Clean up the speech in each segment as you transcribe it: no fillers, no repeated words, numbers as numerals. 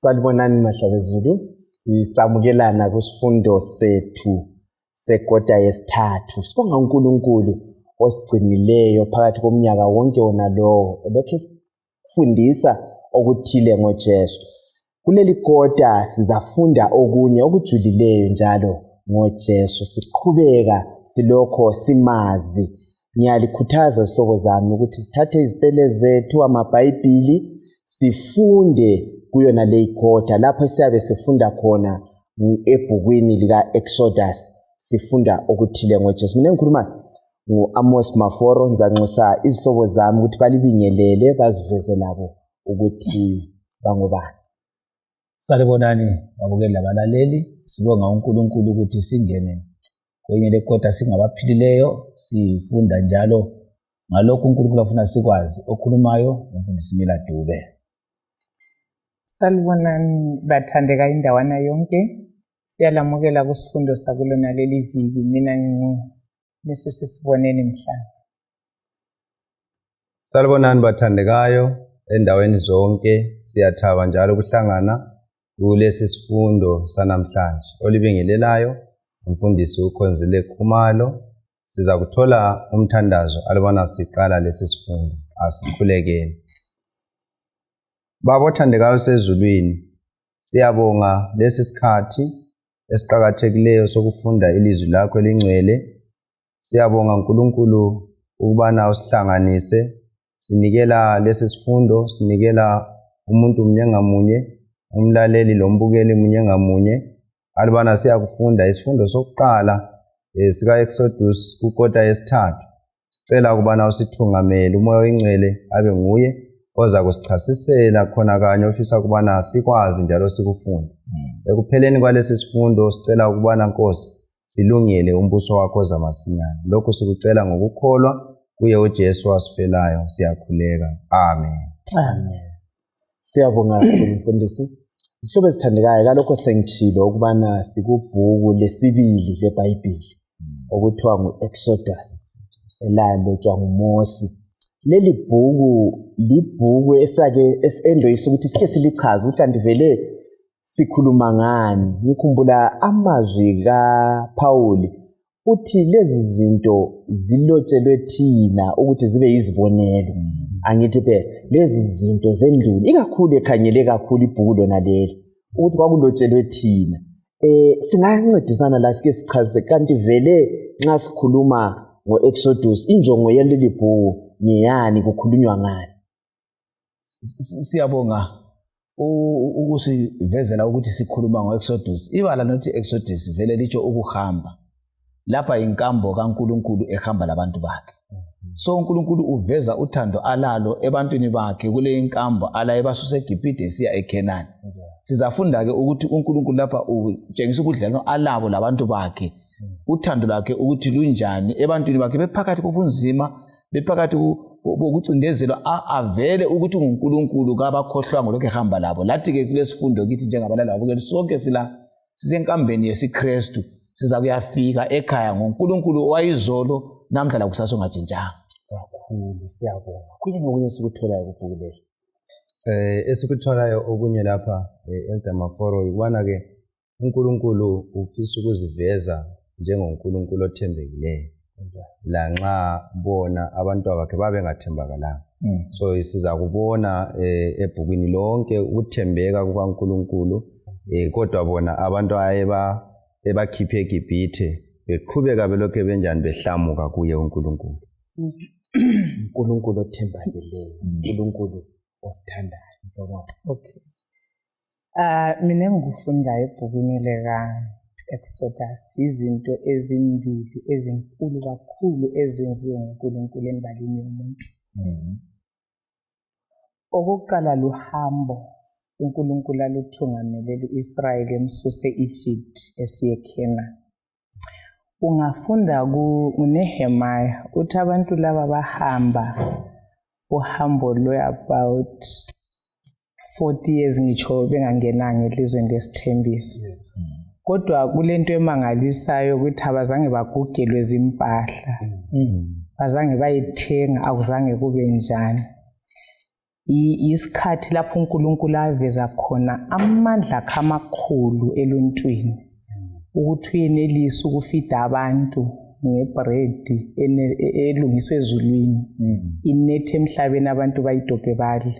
Salibonani Mahlabezulu, sisamukelana kusifundo sethu sekota yesithathu. Sibonga uNkulunkulu osigcinileyo phakathi komnyaka wonke wona lowo elokhu esifundisa okuthile ngoJesu. Kuleli kota sizafunda okunye okujulileyo njalo ngoJesu, siqhubeka silokho simazi. Ngiyalikhuthaza zihlobo zami ukuthi sithathe izipele zethu, amaBhayibhili, sifunde kuyona leyi kota lapho esiyabe sifunda khona ebhukwini lika-Exodus, sifunda okuthile ngoJesu. Mina engikhuluma ngu-Amos Maforo. Ngizanxusa izihlobo zami ukuthi balibingelele, baziveze labo ukuthi bangobani. Salibonani babukeli labalaleli, sibonga uNkulunkulu ukuthi singene kwenye lekota singabaphilileyo, sifunda njalo ngalokhu uNkulunkulu afuna sikwazi. Okhulumayo umfundisi Mila Dube. Salibonani bathandeka indawana yonke, siyalamukela kusifundo sakulona leli viki. Mina ngingu Mrs Siboneni Mhlanga. Salibonani bathandekayo endaweni zonke, siyathaba njalo ukuhlangana kulesi sifundo sanamhlanje. Olibingelelayo umfundisi uKhonzile Khumalo. Siza kuthola umthandazo alubana siqala lesi sifundo. Asikhulekeni. Baba othandekayo sezulwini, siyabonga lesi sikhathi esiqakathekileyo sokufunda ilizwi lakho elingcwele. Siyabonga Nkulunkulu ukubana usihlanganise. Sinikela lesi sifundo, sinikela umuntu munye ngamunye, umlaleli lombukeli munye ngamunye, alubana siyakufunda isifundo sokuqala sika-Exodus kukota yesithathu. Sicela ukubana usithungamele, uMoya oyiNgcwele abe nguye oza kusichasisela khona kanye ofisa ukubana sikwazi njalo sikufunde. Ekupheleni kwalesi sifundo sicela ukubana Nkosi silungele umbuso wakho oza masinyane. Lokhu sikucela ngokukholwa kuye uJesu wasifelayo, siyakhuleka. Amen. Amen. Siyabonga kakhulu mfundisi. Zihlobo ezithandekayo, kalokho sengitshilo ukubana sikubhuku lesibili leBhayibhili okuthiwa ngu-Exodus elalotshwa nguMosi. Leli bhuku libhuku esake endoyisa ukuthi sike silichaze ukuthi kanti vele sikhuluma ngani. Ngikhumbula amazwi kaPhawuli uthi lezi zinto zilotshelwe thina ukuthi zibe yizibonelo. Angithi phela lezi zinto zendulo, ikakhulu ekhanyele kakhulu ibhuku lona leli, ukuthi kwakulotshelwe thina. Singancedisana la sike sichaze kanti vele nxa sikhuluma ngo-Exodus injongo yaleli bhuku ngeyani, kukhulunywa ngani? Siyabonga ukusivezela ukuthi sikhuluma ngo-Exodus. Ibala nothi Exodus vele litsho ukuhamba. Lapha yinkambo kaNkulunkulu ehamba labantu bakhe. So uNkulunkulu uveza uthando alalo ebantwini bakhe kule inkambo alaye basuse eGibhithe esiya eKhenani. Sizafunda-ke ukuthi uNkulunkulu lapha utshengisa ubudlelwano alabo labantu bakhe, uthando lwakhe ukuthi lunjani ebantwini bakhe bephakathi kobunzima, bephakathi kokucindezelwa, avele ukuthi unguNkulunkulu kabakhohlwanga lokhu ehamba labo. Lathi-ke kulesifundo kithi njengabalali babukeli sonke sila sisenkambeni yesiKrestu, siza kuyafika ekhaya ngoNkulunkulu owayizolo namhla lakusasa ongatshintshanga. Kakhulu siyabonga. Kuyini okunye esikutholayo kubhuku leli? Esikutholayo okunye lapha Elder Maforo yikubana-ke uNkulunkulu ufisa ukuziveza njengoNkulunkulu othembekileyo lanxa bona abantu bakhe babengathembakalanga. So siza kubona ebhukwini lonke ukuthembeka kukaNkulunkulu, kodwa bona abantu ebakhiphe eGibhithe beqhubeka belokhe benjani behlamuka kuye uNkulunkulu. uNkulunkulu othembakeleyo, uNkulunkulu osithandayo. Okay. Mina engikufundayo ebhukwini lika Exodus izinto ezimbili ezinkulu kakhulu ezenziwe nguNkulunkulu embalini yomuntu. Okokuqala luhambo uNkulunkulu aluthungamele u-Israyeli emsuse e-Egypt esiye Canaan. Ungafunda kuNehemiah uthi abantu laba bahamba uhambo lwe about 40 years ngitsho bengangenanga elizweni lesithembiso. Kodwa kulento emangalisayo ukuthi abazange bagugelwe zimpahla, bazange bayithenga, akuzange kube njani. Isikhathi lapho uNkulunkulu aveza khona amandla akhe amakhulu eluntwini, ukuthi uyenelisa ukufida abantu ngebredi elungiswe ezulwini, inethe emhlabeni, abantu bayidobhe badle.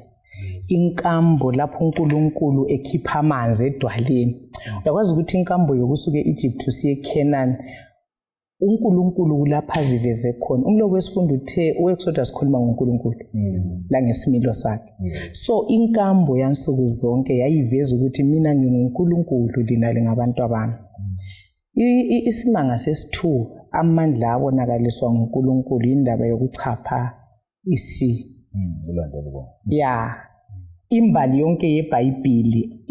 Inkambo lapho uNkulunkulu ekhipha amanzi edwaleni. Uyakwazi ukuthi inkambo yokusuka e-Egypt usiye eCanaan, uNkulunkulu kulapha aviveze khona. Umlobi wesifundo uthe u-Exodus khuluma ngoNkulunkulu langesimilo sakhe. So inkambo yansuku zonke yayiveza ukuthi mina nginguNkulunkulu, lina lingabantu abami. Isimanga sesithu, amandla abonakaliswa nguNkulunkulu, indaba yokuchapha isi Ulwandle olubomvu. Ya, imbali yonke yeBhayibhili,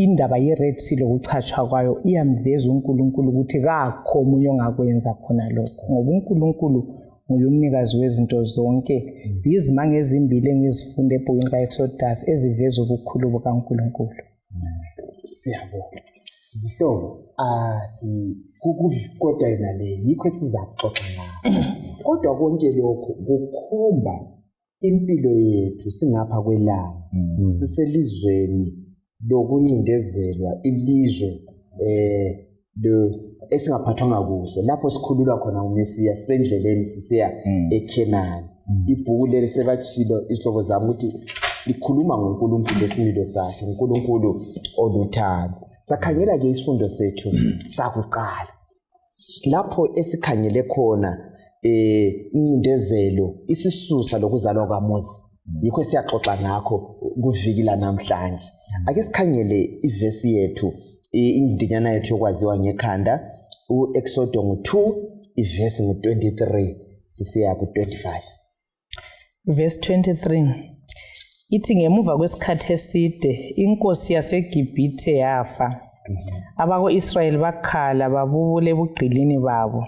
indaba ye-Red Sea lokuchatshwa kwayo iyamveza uNkulunkulu ukuthi kakho omunye ongakwenza khona lokho, ngoba uNkulunkulu nguye umnikazi wezinto zonke. Yizimanga ezimbili engizifunda ebhukwini ka-Exodus eziveza ubukhulu bukaNkulunkulu. Siyabonga zihlobo. Kodwa yona le yikho esizakuxoxa ngakho, kodwa konke lokhu kukhomba impilo yethu singapha kwelanga, siselizweni lokuncindezelwa, ilizwe esingaphathwanga kuhle, lapho sikhululwa khona nguMesiya, sisendleleni sisiya eKhenani. Ibhuku leli, sebatshilo izihlobo zami ukuthi likhuluma ngoNkulunkulu lesimilo sakhe, uNkulunkulu oluthando. Sakhangela-ke isifundo sethu sakuqala lapho esikhangele khona incindezelo, isisusa lokuzalwa kwaMosi, yikho siyaxoxa ngakho kuviki lanamhlanje. Ake sikhangele ivesi yethu, indinyana yethu yokwaziwa ngekhanda, u-Exodo ngu-2, ivesi ngu-23 sisiya ku-25. Verse 23 ithi, ngemuva kwesikhathi eside inkosi yaseGibhithe yafa. Abako-Israyeli bakhala babubula ebugqilini babo.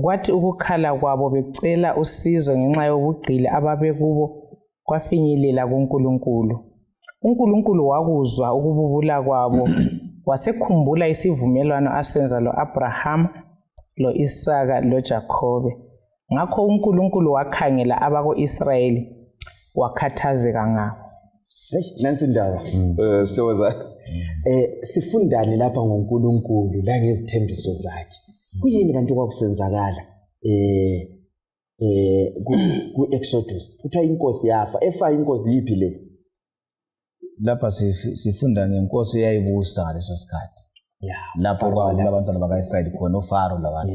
Kwathi ukukhala kwabo becela usizo ngenxa yobugqili ababekubo kwafinyelela kuNkulunkulu. uNkulunkulu wakuzwa ukububula kwabo, wasekhumbula isivumelwano asenza lo-Abrahama, lo-Isaka loJakhobe. Ngakho uNkulunkulu wakhangela abako-Israyeli wakhathazeka ngabo. Hey, nansi indaba, sihlobo zami. Sifundani lapha ngoNkulunkulu la ngezithembiso zakhe? Kuyini kanti okwakusenzakala ku-Exodus? Kuthiwa inkosi yafa. Efa inkosi yiphi le? Lapha sifunda ngenkosi eyayibusa ngaleso sikhathi, lapho kwakulabantwana baka-Israyeli khona, uFaro labantu.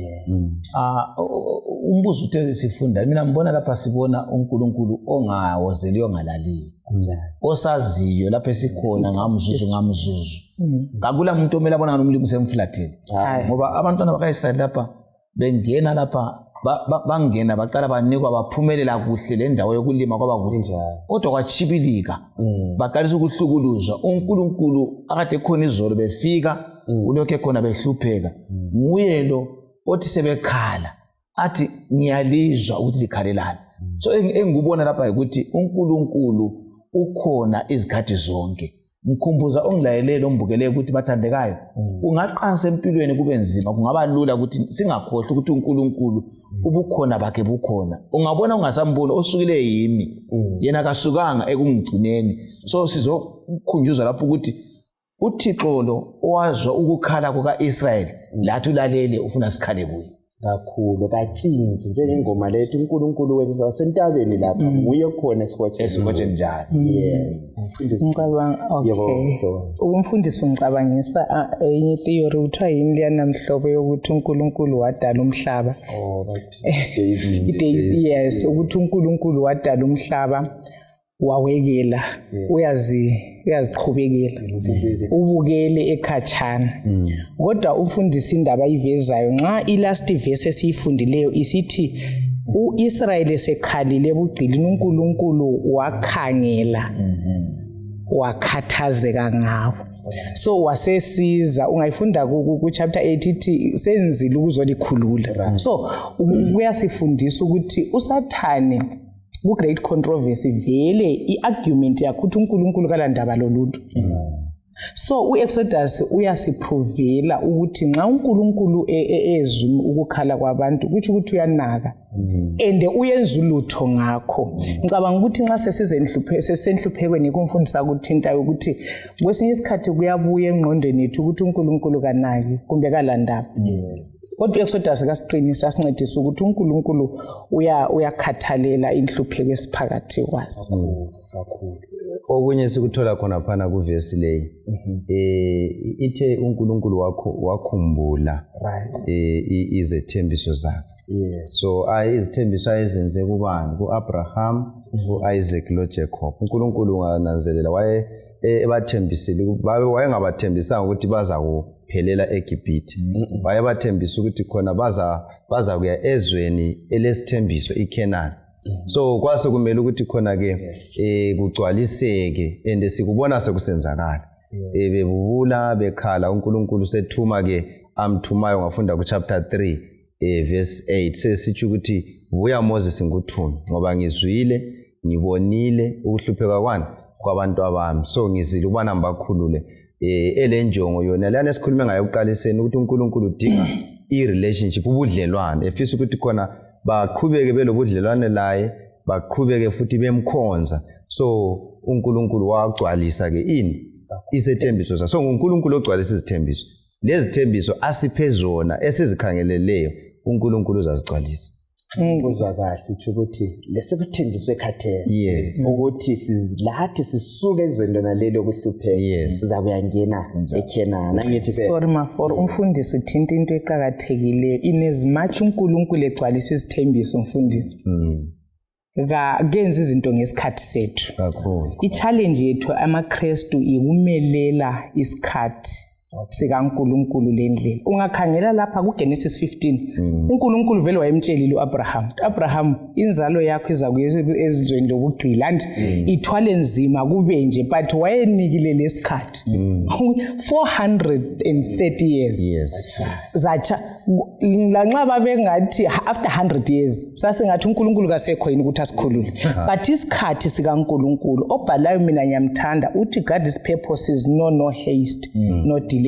Umbuzo uthe sifunda, mina ngibona lapha sibona uNkulunkulu ongawozeliyo, ongalaliyo, osaziyo lapho esikhona ngamzuzu ngamzuzu. Kakula muntu omele abona ngani umlimi semfulathele, ngoba abantwana baka-Israyeli lapha bengena lapha bangena baqala banikwa, baphumelela kuhle, le ndawo yokulima kwaba kuhle, kodwa kwatshibilika, baqalisa ukuhlukuluzwa. uNkulunkulu akade ekhona izolo befika, ulokhu ekhona behlupheka. Nguye lo othi sebekhala athi, ngiyalizwa ukuthi likhalelani. So engikubona lapha yikuthi uNkulunkulu ukhona izikhathi zonke. Ngikhumbuza ongilayelele, ombukeleyo, ukuthi bathandekayo, ungaqansa empilweni kube nzima, kungaba lula ukuthi singakhohlwa ukuthi uNkulunkulu ubukhona bakhe bukhona. Ungabona ungasamboni, osukile yimi, yena kasukanga ekungigcineni. So sizokhunjuzwa lapho ukuthi uThixo lo owazwa ukukhala kuka-Israyeli lathi ulalele, ufuna sikhale kuye. Kakhulu, katshintshi njengengoma lethu, uNkulunkulu wethu wasentabeni lapha, nguye khona esikotsheni. Esikotsheni njalo. Yes. Ngicabanga, okay. Umfundisi ungicabangisa enye theory, kuthiwa yini liyana mhlobo yokuthi uNkulunkulu wadala umhlaba. Oh, right. I-deism, yes, ukuthi uNkulunkulu wadala umhlaba wawekela, uyaziqhubekela, ubukele ekhatshana. Kodwa umfundisi indaba ayivezayo, nxa i-last verse esiyifundileyo isithi u-Israyeli esekhalile ebugqilini, uNkulunkulu wakhangela wakhathazeka ngabo, so wasesiza. Ungayifunda ku-chapter 8, ithi senzile ukuzolikhulula. So kuyasifundisa ukuthi uSathane ku-great controversy vele i-argument yakho ukuthi uNkulunkulu kalandaba loluntu. So u-Exodus uyasiphrovela ukuthi nxa uNkulunkulu ezwa ukukhala kwabantu, kutsho ukuthi uyanaka and uyenza ulutho ngakho. Ngicabanga ukuthi nxa sesisenhluphekweni, kumfundisa kuthintayo ukuthi kwesinye isikhathi kuyabuya engqondweni yethu ukuthi uNkulunkulu kanaki kumbe kalandaba. Kodwa u-Exodus kasiqinisa, asincedisa ukuthi uNkulunkulu uyakhathalela inhlupheko esiphakathi kwazo. Kakhulu. Okunye sikuthola khona phana kuvesi leyi, ithe uNkulunkulu wakho wakhumbula izethembiso zakhe. So izithembiso ayezenze kubani? Ku-Abraham, ku-Isaac lo-Jacob. UNkulunkulu, ungananzelela, waye ebathembisile, wayengabathembisanga ukuthi baza kuphelela eGibhithe. Wayebathembisa ukuthi khona baza kuya ezweni elesithembiso, iKhenani. So kwase kumele ukuthi khona-ke kugcwaliseke, and sikubona sekusenzakala. Bebubula, bekhala, uNkulunkulu sethuma-ke amthumayo. Ngafunda ku-chapter 3 verse 8, sesitsho ukuthi, "Buya Moses, ngikuthume, ngoba ngizwile, ngibonile ukuhlupheka kwani kwabantu abami, so ngizile ukubana ngibakhulule." Elenjongo yona leyana esikhulume ngayo ekuqaliseni, ukuthi uNkulunkulu udinga i-relationship, ubudlelwane, efisa ukuthi khona baqhubeke belobudlelwane laye, baqhubeke futhi bemkhonza. So uNkulunkulu wagcwalisa-ke ini? Isethembiso sa. So nguNkulunkulu ogcwalisa izithembiso. Lezithembiso asiphe zona, esizikhangeleleyo, uNkulunkulu uzazigcwalisa. Kuzwa kahle, utsho ukuthi lesikuthenjiswe khathesi ukuthi lathi sisuke ezweni lona leli okuhlupheka, sizakuyangena eKhenani, angithi phela? Sorry Mafor, umfundisi uthinta into eqakathekileyo. In as much uNkulunkulu egcwalisa izithembiso, mfundisi, kenzi izinto ngesikhathi sethu. Kakhulu. I-challenge yethu amaKrestu ikumelela isikhathi sikaNkulunkulu lendlela. Ungakhangela lapha kuGenesis 15, uNkulunkulu vele wayemtshelile uAbraham, "Abraham, inzalo yakho izakuya ezizweni lokugcila and ithwale nzima kube nje," but wayenikile lesikhathi, 430 years. Zatsha lanxa babengathi after 100 years sasingathi uNkulunkulu kasekho yini ukuthi asikhulule, but isikhathi sikaNkulunkulu obhalayo, mina ngiyamthanda, uthi, "God's purposes know no haste, no delay."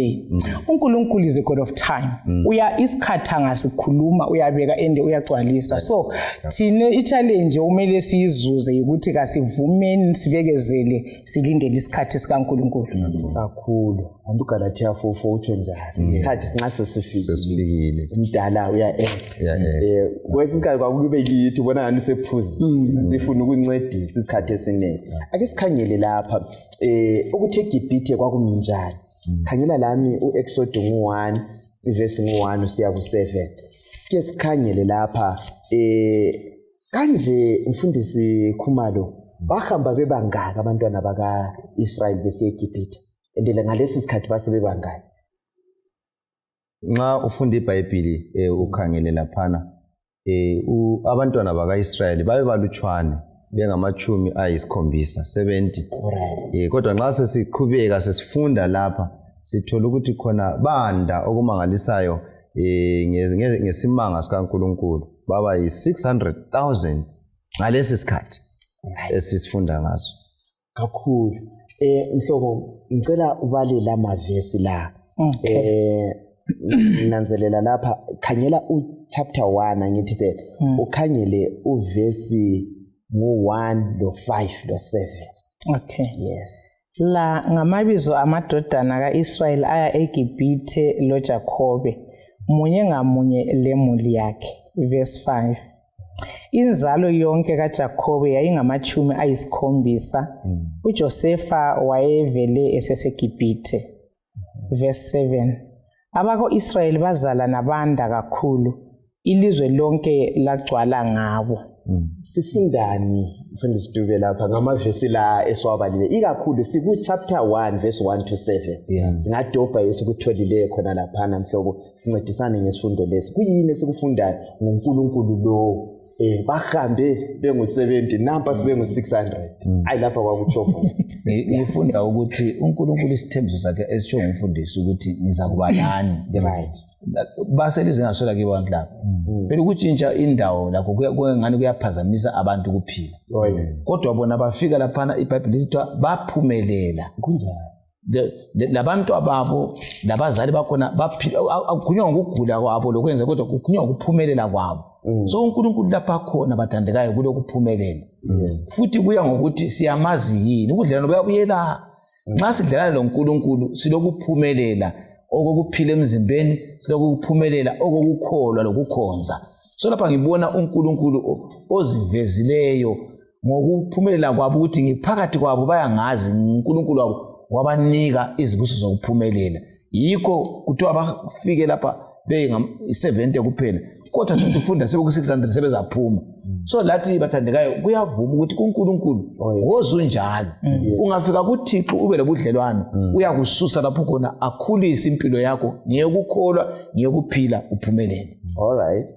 UNkulunkulu is a God of time. Uya isikhathi angasikhuluma, uyabeka ende uyagcwalisa. So thina i-challenge okumele siyizuze ukuthi kasivumeni, sibekezele, silindele isikhathi sikaNkulunkulu. Kakhulu. Anti uGalathiya 4:4 utsho njalo, isikhathi sinxa sesifikile, Sesifikile. Umdala uya-act. Uya-act. Kwesinye isikhathi kwakube kithi ubona ngani sephuzile, sifuna ukuncedisa isikhathi esiningi. Ake sikhangele lapha ukuthi eGibhithe kwakumi njani. Khangela lami u-Exodus ngu-1, ivesi ngu-1 usiya ku-7. Sike sikhangele lapha kanje, mfundisi Khumalo, bahamba bebangaka abantwana baka-Israyeli besiya eGibhithe, and ngalesi sikhathi base bebangaki? Nxa ufunda iBhayibhili, ukhangele laphana, abantwana bakaIsrayeli babe balutshwane, bengamashumi ayisikhombisa, 70. Kodwa nxa sesiqhubeka sesifunda lapha, sithola ukuthi khona banda okumangalisayo, ngesimanga sikaNkulunkulu baba yi-600,000 ngalesi sikhathi esisifunda ngaso. Kakhulu. Mhlobo, ngicela ubale la mavesi la. Nanzelela lapha, khangela u-chapter 1, angithi phela, ukhangele uvesi ngu-1 lo-5 lo-7. Okay. Yes. La ngamabizo amadodana ka-Israyeli aya eGibhithe loJakhobe, munye ngamunye lemuli yakhe. Verse 5. Inzalo yonke kaJakhobe yayingamashumi ayisikhombisa. UJosefa wayevele eseseGibhithe. Verse 7. Abako-Israyeli bazalana banda kakhulu, ilizwe lonke lagcwala ngabo. Sifundani, mfundisi Dube, lapha ngamavesi la esiwabalile? Ikakhulu siku-chapter 1 verse 1 to 7. Singadobha esikutholileyo khona laphana, mhlobo, sincedisane ngesifundo lesi. Kuyini esikufundayo ngoNkulunkulu lowo? Bahambe bengu-70, nampa sibengu-600. Ayi, lapha kwakutsho. Ngifunda ukuthi uNkulunkulu, isithembiso sakhe esitsho ngumfundisi ukuthi, "Ngizakuba lani." Baselizweni ngaswela kibo abantu lapho. Phela ukutshintsha indawo lakho kungani kuyaphazamisa abantu ukuphila. Oh yes. Kodwa bona bafika laphana, iBhayibheli lithi kuthiwa baphumelela. Kunjani? Labantu ababo labazali bakhona akukhulunywa ngokugula kwabo lokwenza, kodwa kukhulunywa ngokuphumelela kwabo. So uNkulunkulu lapha khona, bathandekayo, kulokuphumelela. Futhi kuya ngokuthi siyamazi yini. Ubudlelwano buyabuyela. Nxa sidlelana loNkulunkulu silokuphumelela okokuphila emzimbeni, silokuphumelela okokukholwa lokukhonza. So lapha ngibona uNkulunkulu ozivezileyo ngokuphumelela kwabo, ukuthi ngiphakathi kwabo, bayangazi, nguNkulunkulu wabo, wabanika izibusiso zokuphumelela. Yikho kuthiwa bafike lapha beyi-70 kuphela, kodwa sesifunda sebeku-600 sebezaphuma. So lathi, bathandekayo, kuyavuma ukuthi kuNkulunkulu wozunjalo. Ungafika kuThixo ube lobudlelwano, uyakususa lapho khona, akhulise impilo yakho ngeyokukholwa, ngeyokuphila, uphumelele. All right,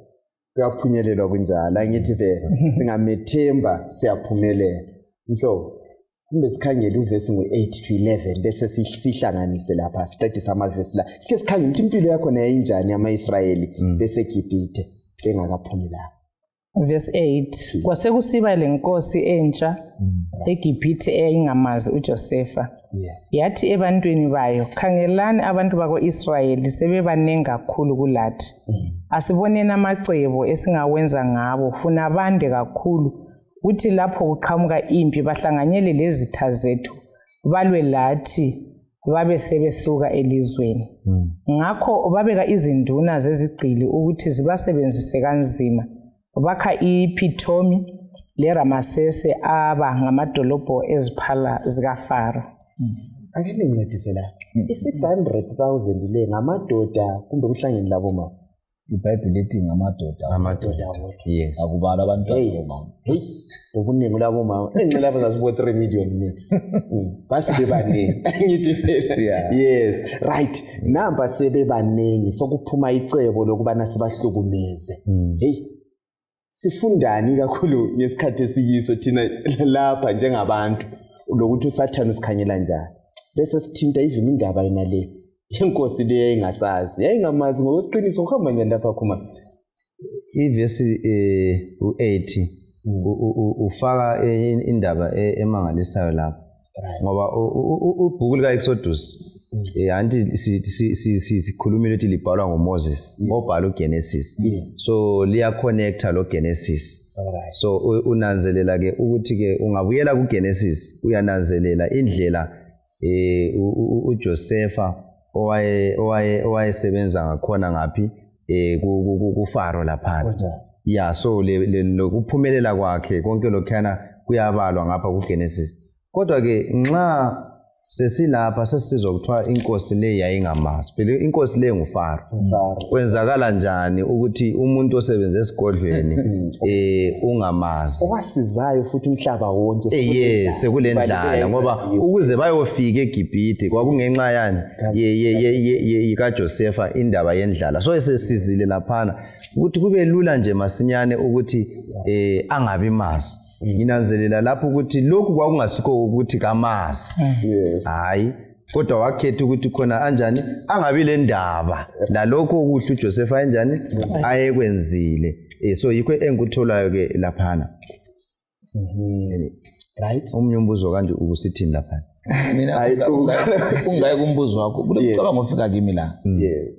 kuyaphunyelelwa kunjalo. Angithi phela singamethemba siyaphumelela. Mhlobo, kumbe sikhangele uvesi ngu-8 to 11, bese sihlanganise lapha, siqedise amavesi la, sike sikhangele ukuthi impilo yakhona yayinjani ama-Israyeli beseGibhithe bengakaphumi lapho. Verse 8: Kwasekusiba lenkosi entsha eGibhithe eyayingamazi uJosefa. Yathi ebantwini bayo, "Khangelani, abantu bako-Israyeli sebebanengi kakhulu kulathi. Asiboneni amacebo esingawenza ngabo, funa bande kakhulu, kuthi lapho kuqhamuka impi bahlanganyele lezitha zethu, balwe lathi, babe sebesuka elizweni." Ngakho babeka izinduna zezigqili ukuthi zibasebenzise kanzima. Bakha iPhithomi leRamasese, aba ngamadolobho eziphala zikaFaro. Ake nincedise la, i-600,000 le ngamadoda kumbe kuhlangene labo mama? IBhayibhili lithi ngamadoda. Amadoda. Wodwa? Yes. Akubalwa abantwana Hey. bomama. Heyi, lobuningi labo mama enxe lapho zasibo 3 million mina. Basi bebaningi, ngithi phela. Yes, right, nampa sebebaningi, sokuphuma icebo lokubana sibahlukumeze. Hey, sifundani kakhulu ngesikhathi esikiso thina lapha njengabantu, lokuthi uSathane usikhanyela njani, bese sithinta even indaba yona le inkosi le yayingasazi, yayingamazi ngokweqiniso? Kuhamba njani lapha, khuma? Ivesi u-8 ufaka indaba emangalisayo lapho, ngoba ubhuku lika-Exodus, anti sikhulumile ukuthi libhalwa nguMoses obhala uGenesis. So liyaconnecta lo Genesis. So unanzelela ke ukuthi ke ungabuyela kuGenesis, uyananzelela indlela uJosefa owaye owaye owayesebenza ngakhona ngaphi kuFaro laphana. Ya, so lokuphumelela kwakhe konke lokhuyana kuyabalwa ngapha kuGenesis. Kodwa ke nxa sesilapha sesizwa kuthiwa inkosi le yayingamazi. Phela inkosi le nguFaro. Faro. Kwenzakala njani ukuthi umuntu osebenza esigodlweni ungamazi? Owasizayo futhi umhlaba wonke. Yes, sekulendlala, ngoba ukuze bayofika eGibhithe kwakungenxa yani kaJosefa, indaba yendlala. So esesizile laphana ukuthi kube lula nje masinyane ukuthi angabi mazi. Nginanzelela lapho ukuthi lokhu kwakungasikho ukuthi kamazi, hayi, kodwa wakhetha ukuthi khona anjani angabi le ndaba lalokho okuhle uJosefa enjani ayekwenzile. So yikho engikutholayo ke laphana. Omunye umbuzo kanje ukusithini laphana? Mina Hayi, ungaye kumbuzo wakho, kulomcabango ofika kimi la,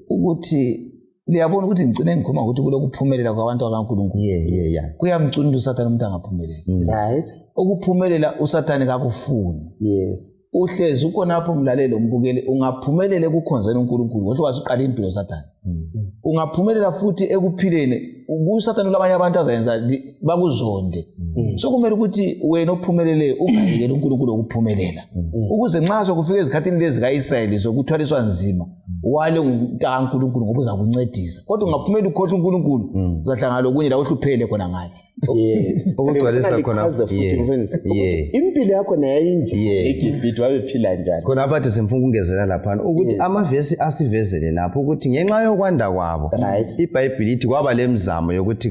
ukuthi liyabona ukuthi ngigcine ngikhuluma ngokuthi kulokuphumelela kwabantu bakaNkulunkulu. yeah yeah yeah Kuyamcunda uSathane umuntu angaphumelela. Ukuphumelela uSathane kakufuni. Uhlezi ukhonapho, umlaleli, umbukeli, ungaphumelela ekukhonzeni uNkulunkulu, ngohle wazi uqala impilo Sathane. Ungaphumelela futhi ekuphileni kuSathane, kulabanye abantu azayenza bakuzonde. So kumele ukuthi wena ophumelele ungayekeli uNkulunkulu ukuphumelela, ukuze nxa sokufika ezikhathini lezi ka-Israyeli zokuthwaliswa nzima, wale ngumntakaNkulunkulu, ngoba uzakuncedisa. Kodwa ungaphumelela ukhohlwa uNkulunkulu, uzahlangana lokunye la uhluphele khona ngale. Ukugcwalisa Ngifuna lichaze futhi, mfundisi, ukuthi impilo yakho nayayinjani eGibhithe, babephila njani? Khona aphathi simfuna ukungezela laphana ukuthi amavesi asivezele lapho ukuthi ngenxa yokwanda kwabo, iBhayibhili ithi kwaba lemizamo yokuthi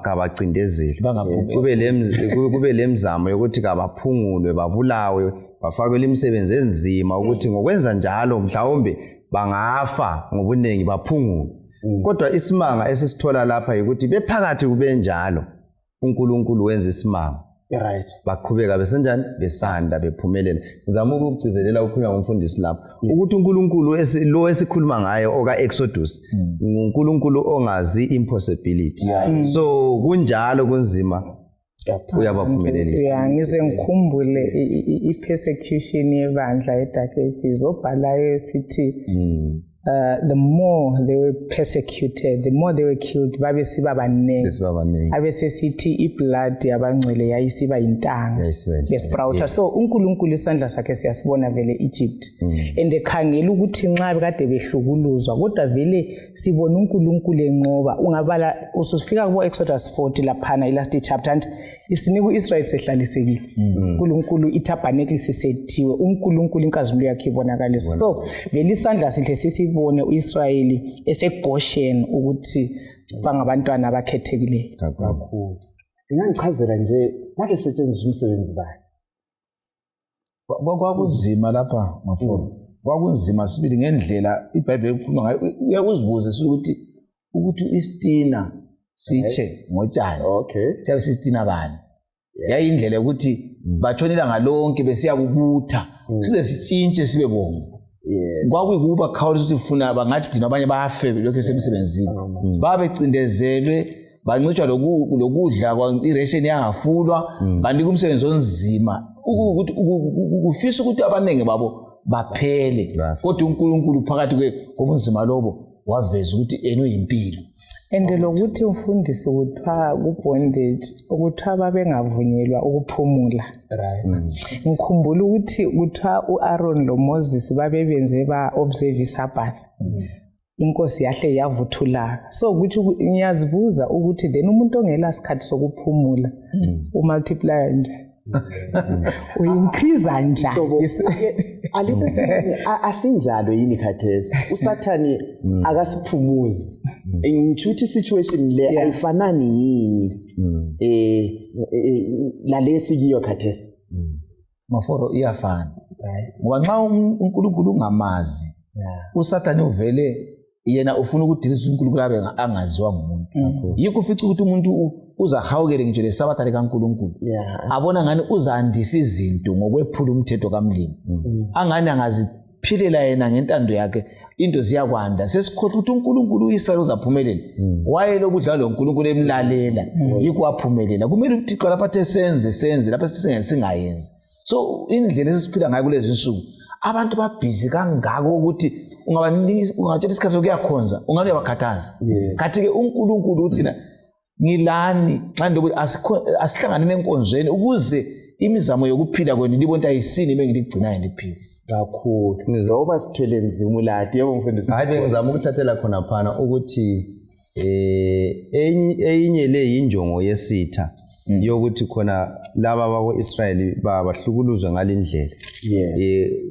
kabacindezeli, Bangaphumeli. kube lemizamo yokuthi kabaphungulwe, babulawe, bafakwe imisebenzi enzima, ukuthi ngokwenza njalo mhlawumbe bangafa ngobuningi, baphungulwe. Kodwa isimanga esisithola lapha yikuthi bephakathi kubenjalo, uNkulunkulu wenza isimanga. Right. Baqhubeka besenjani, besanda, bephumelela. Ngizama ukugcizelela ukukhulunywa ngumfundisi lapha ukuthi uNkulunkulu lo esikhuluma ngaye oka-Exodus nguNkulunkulu ongazi impossibility. So kunjalo kunzima, uyabaphumelelisa. Ya, ngize ngikhumbule i-persecution yebandla e-Dark Ages, obhalayo esithi the more they were persecuted, the more they were killed, babesiba baningi. Besiba baningi. Abesesithi iblood yabangcwele yayisiba yintanga, Yayisiba yintanga, besproutha. So uNkulunkulu isandla sakhe siyasibona vele Egypt, and ekhangela ukuthi nxa kade behlukuluzwa, kodwa vele sibona uNkulunkulu enqoba. Ungabala usufika kubo Exodus 40 laphana, i-last chapter, and isinika u-Israyeli sehlalisekile, uNkulunkulu itabernacle sisethiwe, uNkulunkulu inkazimulo yakhe ibonakaliswa. So vele isandla sihle sisibone u-Israyeli eseGoshen ukuthi bangabantwana abakhethekileyo. Kakhulu. Ingangichazela nje, babesetshenziswa umsebenzi bani? Kwakunzima lapha, mafolo, kwakunzima sibili ngendlela iBhayibheli ekhuluma ngayo. Uyakuzibuza sibili ukuthi isitina sitshe ngotshani, siyabe sisitina bani? Yayindlela yokuthi batshona ilanga lonke besiya kubutha size sitshintshe sibe bomvu. Kwakuyikuba khawulisa ukuthi funa bangadinwa, abanye bafe lokhu esemsebenzini. Babecindezelwe, bancitshwa lokudla, iration yangafulwa, banika umsebenzi onzima ukuthi kufisa ukuthi abaningi babo baphele. Bafe. Kodwa uNkulunkulu phakathi kobunzima lobo waveza ukuthi yena uyimpilo. And lokuthi umfundisi, kuthiwa ku-bondage kuthiwa babengavunyelwa ukuphumula. Ngikhumbula ukuthi kuthiwa u-Aaron lo-Moses babebenze ba-observe iSabbath, inkosi yahle yavuthulaka. So kuthi ngiyazibuza ukuthi then umuntu ongela sikhathi sokuphumula umultiplya njani, uincrease njani? Asinjalo yini khathesi? USathani akasiphumuzi. Ngitsho ukuthi situation le ayifanani yini lalesi kiyo khathesi? Maforo, iyafana, ngoba nxa uNkulunkulu ungamazi, uSathane uvele yena ufuna ukudilisa uNkulunkulu abe angaziwa ngumuntu. Yikho ufica ukuthi umuntu uzahawukele ngitsho lesabatha likaNkulunkulu, abona ngani uzandisa izinto ngokwephula umthetho kamlimi, angani angaziphilela yena ngentando yakhe into ziyakwanda. Sesikhohlwa ukuthi uNkulunkulu, uIsrayeli uzaphumelela, wayelokudlala loNkulunkulu emlalela, yikho waphumelela. Kumele uThixo lapho athe senze, senze, lapho singayenzi. So indlela esesiphila ngayo kulezi nsuku, abantu babhizi kangako ukuthi ungatshela isikhathi sokuyakhonza ungani uyabakhathaza. Khathi-ke uNkulunkulu uthina ngilani nxa ndokuthi asihlanganeni enkonzweni ukuze imizamo yokuphila kwenu libone ukuthi ayisini bengiligcinayo liphilise. Kakhulu, njengoba sithwele nzima uladi. Yebo, mfundisi. Hayi, bengizama ukuthathela khona phana ukuthi eyinye le yinjongo yesitha yokuthi khona laba bako-Israyeli bahlukuluzwe ngalindlela,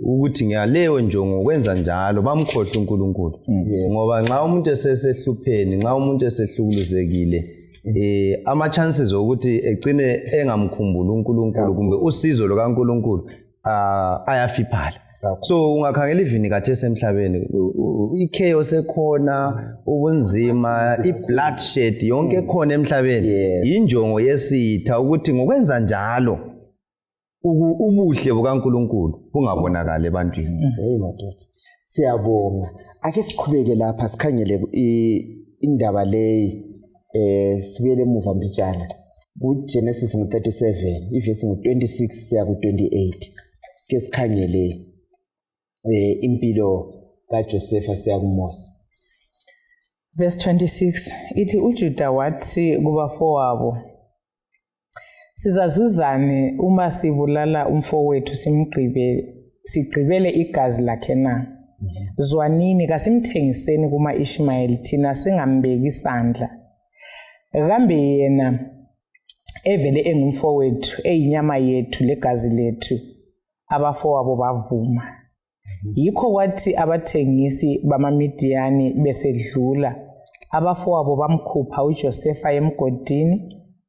ukuthi ngaleyo njongo kwenza njalo bamkhohle uNkulunkulu, ngoba nxa umuntu esesehlupheni, nxa umuntu esehlukuluzekile, ama-chances okuthi egcine engamkhumbuli uNkulunkulu kumbe usizo lukaNkulunkulu ayafiphala. So ungakhangela ivini khathesi emhlabeni, i-chaos ekhona, ubunzima, i-bloodshed yonke ekhona emhlabeni, yinjongo yesitha ukuthi ngokwenza njalo ubuhle bukaNkulunkulu bungabonakali ebantwini. Hey madoda, siyabonga. Ake siqhubeke lapha, sikhangele indaba leyi, sibuyele emuva mbijana kuGenesis ngo-37, ivesi ngo-26 siya ku-28. Sike sikhangele impilo kaJosefa siya kuMose. Verse 26 ithi, uJuda wathi kubafowabo, "Sizazuzani uma sibulala umfowethu simgqibe, sigqibele igazi lakhe na? Zwanini, kasimthengiseni kuma-Ishmayeli, thina singambeki isandla. Kambe yena evele engumfowethu, eyinyama yethu legazi lethu." Abafowabo bavuma. Yikho kwathi abathengisi bamaMidiyani besedlula, abafowabo bamkhupha uJosefa emgodini,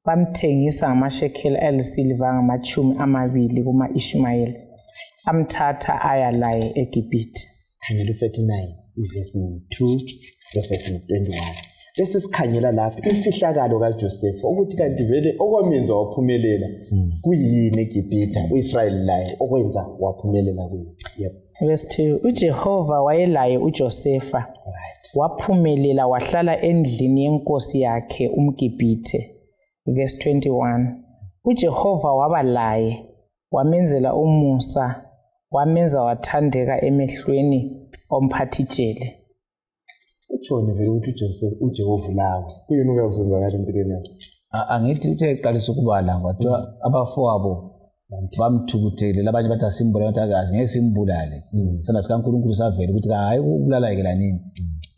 bamthengisa ngamashekeli alisiliva angama-20 kuma-Ishmayeli, amthatha aya laye eGibhithe. Khangela u-39, ivesi 2 lovesi 21. Bese sikhangela lapha imfihlakalo kaJosefa ukuthi kanti vele okwamenza waphumelela kuyini eGibhithe, uIsrayeli laye okwenza waphumelela kuye. Yep. Verse 2, uJehova wayelaye uJosefa, waphumelela wahlala endlini yenkosi yakhe umGibhithe. Verse 21, uJehova waba laye, wamenzela umusa, wamenza wathandeka emehlweni omphathijele. Utshoni vele ukuthi uJoseph uJehova lawe, kuyini okuyabe kusenzakala empilweni yakho? Angithi uthe eqalisa ukubala kwathiwa abafowabo bamthukuthele, labanye bathi asimbulale, bathi akazi ngeke simbulale. Isandla sikaNkulunkulu savela ukuthi hayi ukubulala yekela nini.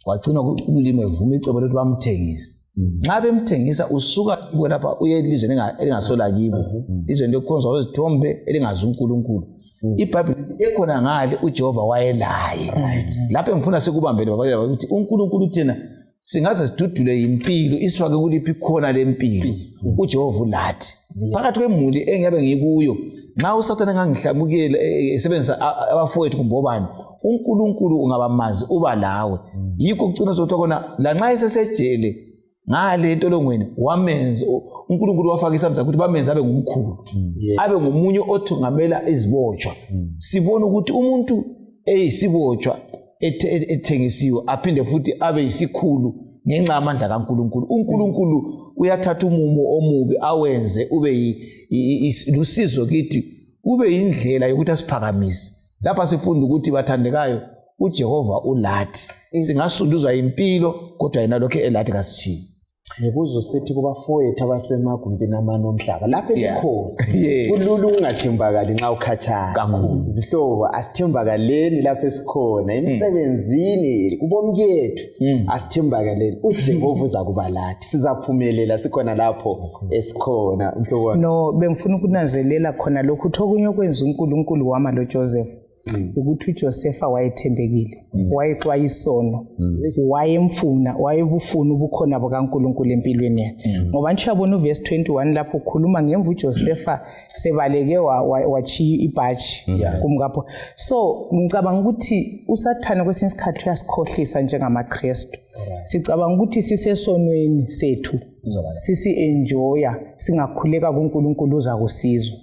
Wagcina umlimi evuma icebo lokuthi bamthengise. Nxa bemthengisa usuka kibo lapha uye elizweni elingasola kibo, izweni lokukhonzwa kwezithombe elingazi uNkulunkulu. IBhayibheli lithi ekhona ngale uJehova wayelaye. Lapho engifuna sikubambele babaleka ukuthi uNkulunkulu thina singaze sidudule yimpilo isifake kuliphi khona lempilo, uJehova ulathi. Phakathi kwemuli engiyabe ngikuyo, nxa uSathane engangihlamukela esebenzisa abafowethu kumbe obani, uNkulunkulu ungabamazi uba lawe. Yikho kucina sokuthiwa khona lanxa esesejele ngale entolongweni wamenza uNkulunkulu wafaka isandla sakhe ukuthi bamenze abe ngumkhulu, abe ngumunye othungamela izibotshwa. Sibona ukuthi umuntu eyisibotshwa ethengisiwe aphinde futhi abe yisikhulu ngenxa yamandla kaNkulunkulu. UNkulunkulu uyathatha umumo omubi awenze ube lusizo kithi, ube yindlela yokuthi asiphakamise. Lapha sifunda ukuthi bathandekayo, uJehova ulathi. Singasunduzwa impilo kodwa yena lokhu elathi kasitshiyi. Ngikuze usithi kubafowethu abasemagumbini amane omhlaba lapho elikhona, kulula ukungathembakali nxa ukhatshana kakhulu. Zihlobo, asithembakaleni lapho esikhona, emsebenzini, kubomkethu, asithembakaleni. uJehova uzakuba lathi, sizaphumelela sikhona lapho esikhona. Mhlobo wami. No, bengifuna ukunanzelela khona lokhu ukuthi okunye okwenza uNkulunkulu wama loJoseph ukuthi uJosefa wayethembekile, wayexwaya isono, wayemfuna, wayebufuna ubukhona bukaNkulunkulu empilweni yakhe. Ngoba nje uyabona uverse 21 lapho ukhuluma ngemva uJosefa sebaleke wachiya ibhatshi kumkapho. So ngicabanga ukuthi uSathane kwesinye isikhathi uyasikhohlisa njengamaKristu. Sicabanga ukuthi sisesonweni sethu, sisi-enjoya, singakhuleka kuNkulunkulu uzakusizwa.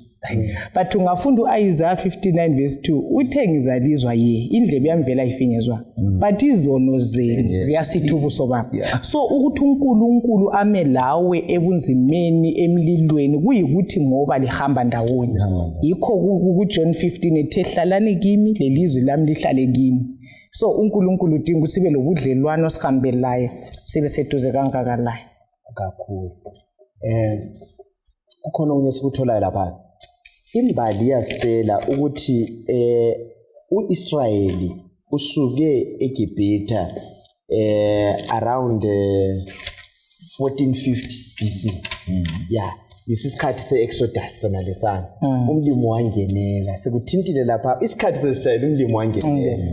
But ungafunda u-Isaiah 59 verse 2, uthe ngizalizwa ye, indlebe yami vele ayifinyezwa, but izono zenu ziyasitha ubuso bami. So ukuthi uNkulunkulu ame lawe ebunzimeni, emlilweni, kuyikuthi ngoba lihamba ndawonye. Yikho kuJohn 15 ethe hlalani kimi, lelizwi lami lihlale kimi. So uNkulunkulu udinga ukuthi sibe lobudlelwano, sihambe laye, sibe seduze kangaka laye. Kakhulu. Kukhona okunye esikutholayo lapha. Imbali iyasitshela ukuthi uIsrayeli usuke eGibhithe around 1450 BC. Yeah, yisikhathi se-Exodus sona lesana. Umlimi wangenela, sekuthintile lapha isikhathi sesishayela, umlimi wangenela.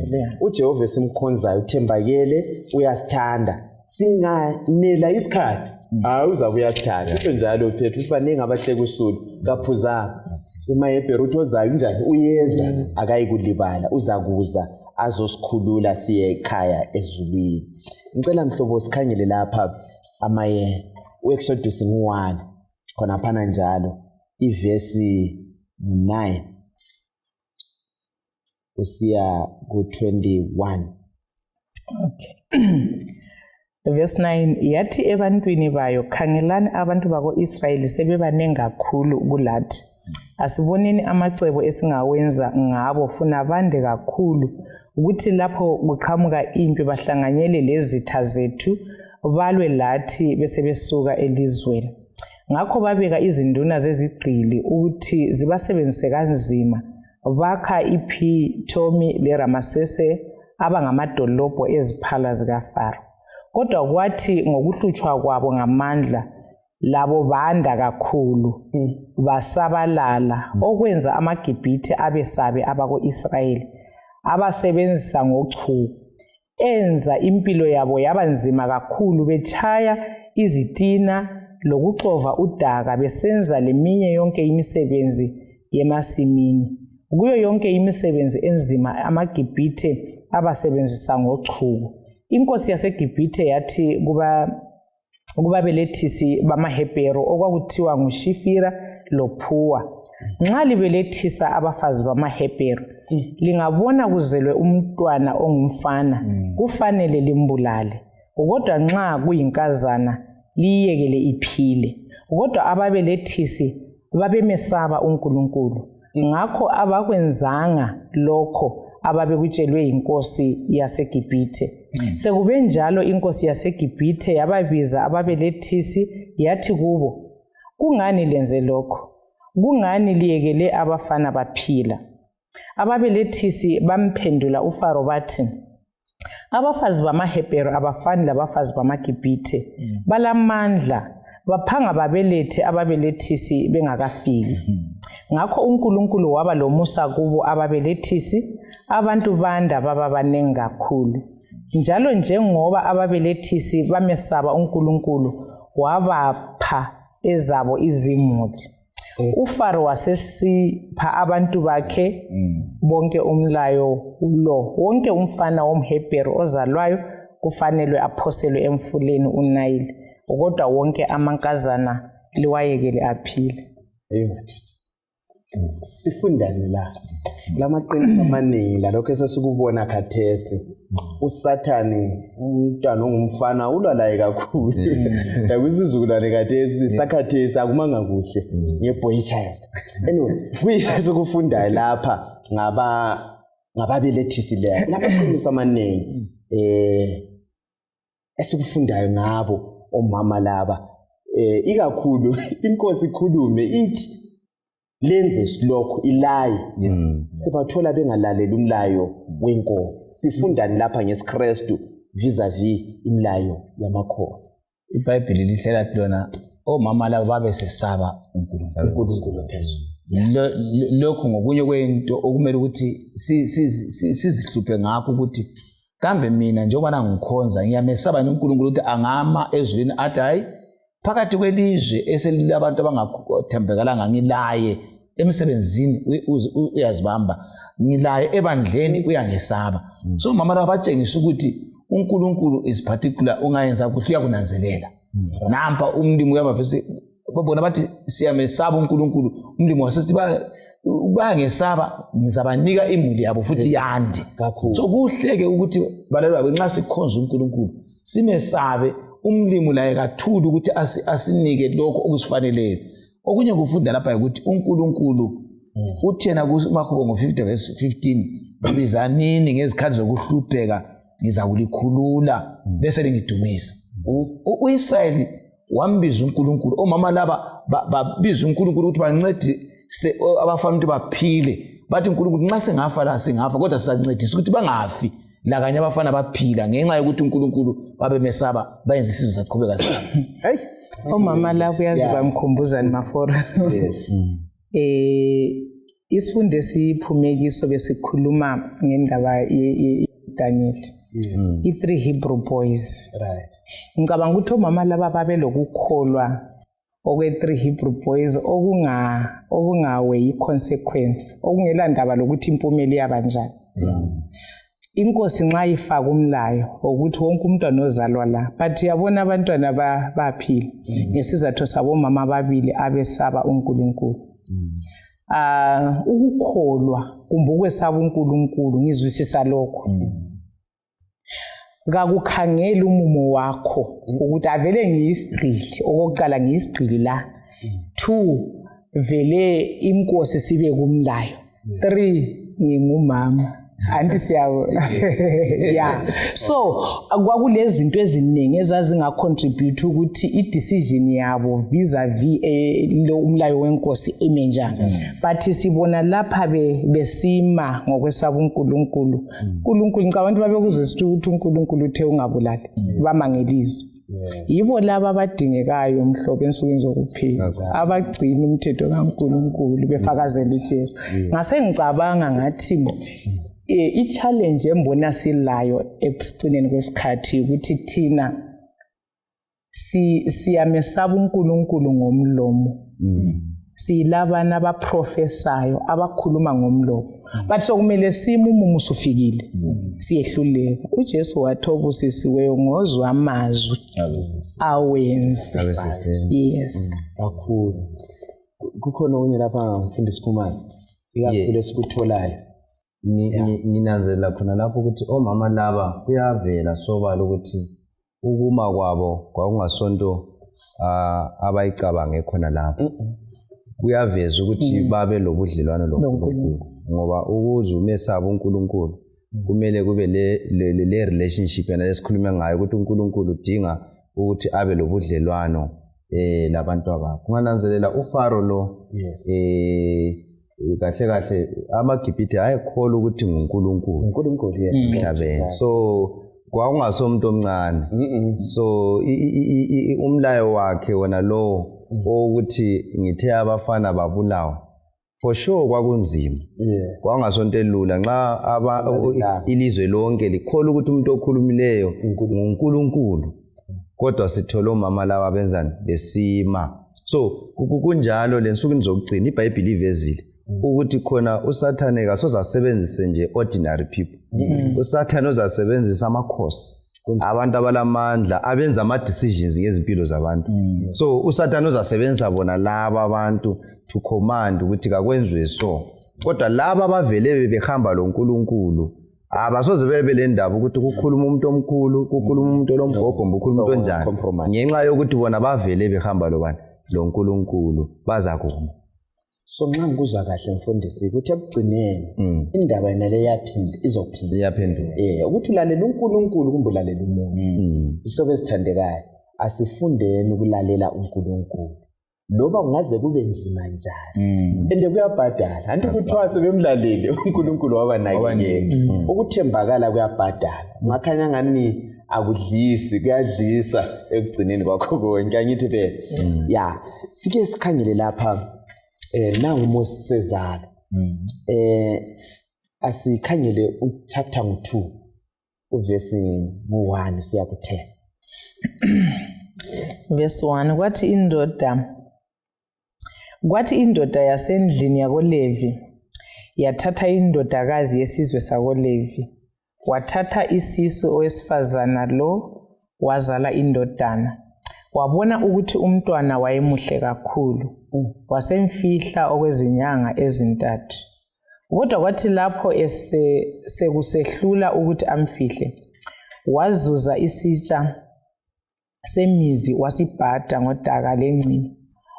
UJehova esimkhonzayo uthembakele, uyasithanda. Singanela isikhathi, hayi uzabe uyasithanda. Usho njalo Petru ukuthi baningi abahleka usulu kaphuzanga. UmaHebheru uthi ozayo unjani? Uyeza, akayikulibala, uzakuza azosikhulula siye ekhaya ezulwini. Ngicela mhlobo sikhangele lapha amaye uExodus ngu-1 khonaphana njalo ivesi 9 usiya ku-21. Okay. Verse 9, yathi ebantwini bayo, khangelani abantu bako-Israyeli sebebanengi kakhulu kulathi. Asiboneni amacebo esingawenza ngabo, funa bande kakhulu, ukuthi lapho kuqhamuka impi bahlanganyele lezitha zethu, balwe lathi besebesuka elizweni. Ngakho babeka izinduna zezigqili ukuthi zibasebenzise kanzima, bakha iPhithomi leRamasese abangamadolobho eziphala zikaFaro. Kodwa kwathi ngokuhlutshwa kwabo ngamandla, labo banda kakhulu, basabalala, okwenza amaGibhithe abesabe abako-Israyeli, abasebenzisa ngochuku. Enza impilo yabo yaba nzima kakhulu, betshaya izitina lokuxova udaka, besenza leminye yonke imisebenzi yemasimini. Kuyo yonke imisebenzi enzima amaGibhithe abasebenzisa ngochuku. Inkosi yaseGibhithe yathi Kubabelethisi bamaHebheru okwakuthiwa nguShifira loPhuwa. Nxa libelethisa abafazi bamaHebheru, lingabona kuzelwe umntwana ongumfana, kufanele limbulale. Kodwa nxa kuyinkazana, liyiyekele iphile. Kodwa ababelethisi babemesaba uNkulunkulu. Ngakho abakwenzanga lokho ababekutshelwe yinkosi yaseGibhithe. Sekube njalo inkosi yaseGibhithe yababiza ababelethisi yathi kubo, Kungani lenze lokho? Kungani liyekele abafana baphila? Ababelethisi bamphendula uFaro bathi, Abafazi bamaHebheru abafani labafazi bamaGibhithe, balamandla, baphanga babelethe ababelethisi bengakafiki. Ngakho uNkulunkulu waba lomusa kubo ababelethisi, abantu banda baba banengi kakhulu. Njalo njengoba ababelethisi bamesaba uNkulunkulu, wabapha ezabo izimuli. UFaro wasesipha abantu bakhe bonke umlayo lo: wonke umfana womHebheru ozalwayo kufanelwe aphoselwe emfuleni uNayili, kodwa wonke amankazana liwayekele aphile. Eyi madoda. Sifundani la? Lamaqiniso amaningi lalokho esesikubona khathesi. USathane umntwana ongumfana ulwa laye kakhulu. Lakwisizukulwane khathesi sakhathesi akumanga kuhle nge-boy child. Anyway, kuyini esikufundayo lapha ngababelethisi leyo? Lamaqiniso amaningi esikufundayo ngabo omama laba, ikakhulu inkosi ikhulume ithi lenze lokhu, ilaye, sibathola bengalaleli umlayo wenkosi. Sifundani lapha ngesiKristu vis-a-vis imilayo yamakhosi? IBhayibheli lihlela lona omama laba babesesaba uNkulunkulu. UNkulunkulu phezulu. Lokhu ngokunye kwento okumele ukuthi sizihluphe ngakho, ukuthi kambe mina njengobana ngikhonza ngiyamesaba yini uNkulunkulu, ukuthi angama ezulwini athi, hayi, phakathi kwelizwe eselilabantu abangathembekalanga, ngilaye emsebenzini uyazibamba, ngilaye ebandleni uyangesaba. So mama laba batshengisa ukuthi uNkulunkulu is particular, ungayenza kuhle uyakunanzelela. Nampa umlimi uyabavesi bona bathi siyamesaba uNkulunkulu, umlimi wasesithi bayangesaba, ngizabanika imuli yabo futhi yande. Kakhulu. So kuhle-ke ukuthi balali babo, nxa sikhonza uNkulunkulu simesabe umlimi, laye kathuli ukuthi asinike lokho okusifaneleyo. Okunye kufunda lapha ukuthi uNkulunkulu uthena kumahubo ngo-50 verse 15, bizanini ngezikhathi zokuhlupheka, ngizakulikhulula bese lingidumisa. U-Israyeli wambiza uNkulunkulu, omama laba babiza uNkulunkulu ukuthi bancedise abafana ukuthi baphile. Bathi, uNkulunkulu, nxa singafa la singafa, kodwa sizancedisa ukuthi bangafi lakanye abafana baphila ngenxa yokuthi uNkulunkulu babemesaba, bayenza isizwe saqhubeka. Hey. Omama la kuyazi bamkhumbuzani mafora. Isifundo esiphume kiso besikhuluma ngendaba Daniel, i-three Hebrew boys. Ngicabanga ukuthi omama laba babelokukholwa okwe-three Hebrew boys okungawe i-consequence, okungela ndaba lokuthi impumela iyaba njani. Inkosi nxa ifaka umlayo wokuthi wonke umntwana ozalwa la, but yabona abantwana baphila ngesizathu sabomama ababili abesaba uNkulunkulu. Ukukholwa kumbe ukwesaba uNkulunkulu, ngizwisisa lokho, kakukhangeli umumo wakho ukuthi avele ngiyisigqili. Okokuqala, ngiyisigqili la. Two, vele inkosi sibe kumlayo. Three, ngingumama, anti siya yeah. So kwakulezinto eziningi ezazingacontribute ukuthi i-decision yabo vis-a-vis lo umlayo wenkosi ime njani, but sibona lapha besima ngokwesaba uNkulunkulu. uNkulunkulu, ngicabanga ukuthi babekuzwe ukuthi uNkulunkulu uthe ungabulali, bama ngelizwi. Yibo laba abadingekayo mhlobo ensukwini zokuphila, abagcina umthetho kaNkulunkulu befakazela uJesu. Ngase ngicabanga ngathi i-challenge embona silayo ekucineni kwesikhathi ukuthi thina siyamesaba uNkulunkulu ngomlomo. Siyilabana abaprofesayo, abakhuluma ngomlomo, but sokumele sime umumo usufikile, siyehluleka. UJesu wathi obusisiweyo ngozwa amazwi awenze. Yes. Kakhulu. Kukhona okunye lapha, mfundisi Khumalo, ikakhulu esikutholayo? Nginanzelela khona lapho ukuthi omama laba kuyavela sobala ukuthi ukuma kwabo kwakungasonto abayicabange khona lapho. Kuyaveza ukuthi babe lobudlelwano loNkulunkulu, ngoba ukuze umesabe uNkulunkulu kumele kube le relationship yena lesikhulume ngayo, ukuthi uNkulunkulu udinga ukuthi abe lobudlelwano labantu abakhe. Ungananzelela uFaro lo, kahle kahle amaGibhithe ayekholwa ukuthi nguNkulunkulu uNkulunkulu, yes. emhlabeni, so kwakungasomuntu omncane. So umlayo wakhe wona lowo owokuthi ngithe abafana babulawa, for sure kwakunzima. Kwakungasonto elula nxa ilizwe lonke likholwa ukuthi umuntu okhulumileyo nguNkulunkulu, kodwa sithole omama laba benzani? Besima. So kunjalo lensukwini zokugcina, iBhayibhili ivezile ukuthi khona uSathane kasozasebenzise nje ordinary people. USathane uzasebenzisa amakhosi, abantu abalamandla, abenza ama-decisions ngezimpilo zabantu. So uSathane uzasebenzisa bona laba abantu to command ukuthi kakwenziwe so, kodwa laba abavele behamba loNkulunkulu abasoze bebe le ndaba ukuthi kukhuluma umuntu omkhulu, kukhuluma umuntu olomgogo, kumbe kukhuluma umuntu onjani. Compromise. Ngenxa yokuthi bona bavele behamba lobani? LoNkulunkulu, bazakuma. So nxa ngikuzwa kahle, mfundisi, ukuthi ekugcineni indaba yona le iyaphinda, izophinda. Iyaphenduka. Ukuthi ulalela uNkulunkulu kumbe ulalela umuntu. Ihlobo ezithandekayo, asifundeni ukulalela uNkulunkulu loba kungaze kube nzima njani, ende kuyabhadala. Anti kuthiwa sebemlalele uNkulunkulu wabanakekela. Ukuthembakala kuyabhadala. Ungakhanya ngani akudlisi, kuyadlisa ekugcineni kwakho konke, angithi be ya? Sike sikhangele lapha, nangu uMose sezalo. Asikhangele uchapter ngu-2, uvesi ngu-1 usiya ku-10. Verse 1: Kwathi indoda yasendlini yakoLevi yathatha indodakazi yesizwe sakoLevi, wathatha isisu owesifazana lo, wazala indodana. Wabona ukuthi umntwana wayemuhle kakhulu, wasemfihla okwezinyanga ezintathu. Kodwa kwathi lapho sekusehlula ukuthi amfihle, wazuza isitsha semizi, wasibhada ngodaka lengcino,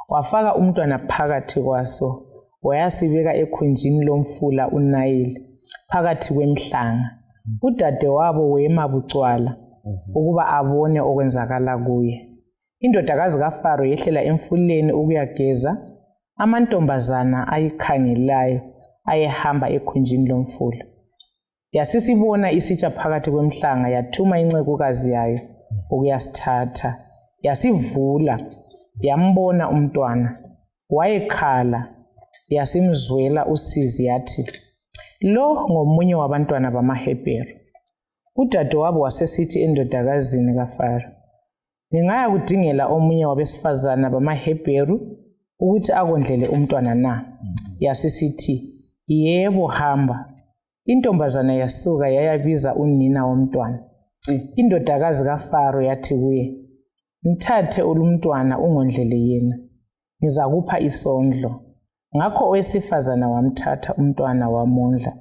wafaka umntwana phakathi kwaso, wayasibeka ekhunjini lomfula uNayili phakathi kwemhlanga. Udadewabo wema bucwala ukuba abone okwenzakala kuye. Indodakazi kaFaro yehlela emfuleni ukuyageza. Amantombazana ayikhangelayo ayehamba ekhunjini lomfula. Yasisibona isitsha phakathi kwemhlanga, yathuma incekukazi yayo ukuyasithatha. Yasivula, yambona umntwana. Wayekhala, yasimzwela usizi, yathi, "Lo ngomunye wabantwana bamaHebheru." Udadewabo wasesithi endodakazini kaFaro, "Ngingaya kudingela omunye wabesifazana bamaHebheru ukuthi akondlele umntwana na?" Yasisithi, "Yebo, hamba." Intombazana yasuka yayabiza unina womntwana. Indodakazi kaFaro yathi kuye, "Mthathe ulumntwana ungondlele yena, ngizakupha isondlo." Ngakho owesifazana wamthatha umntwana wamondla.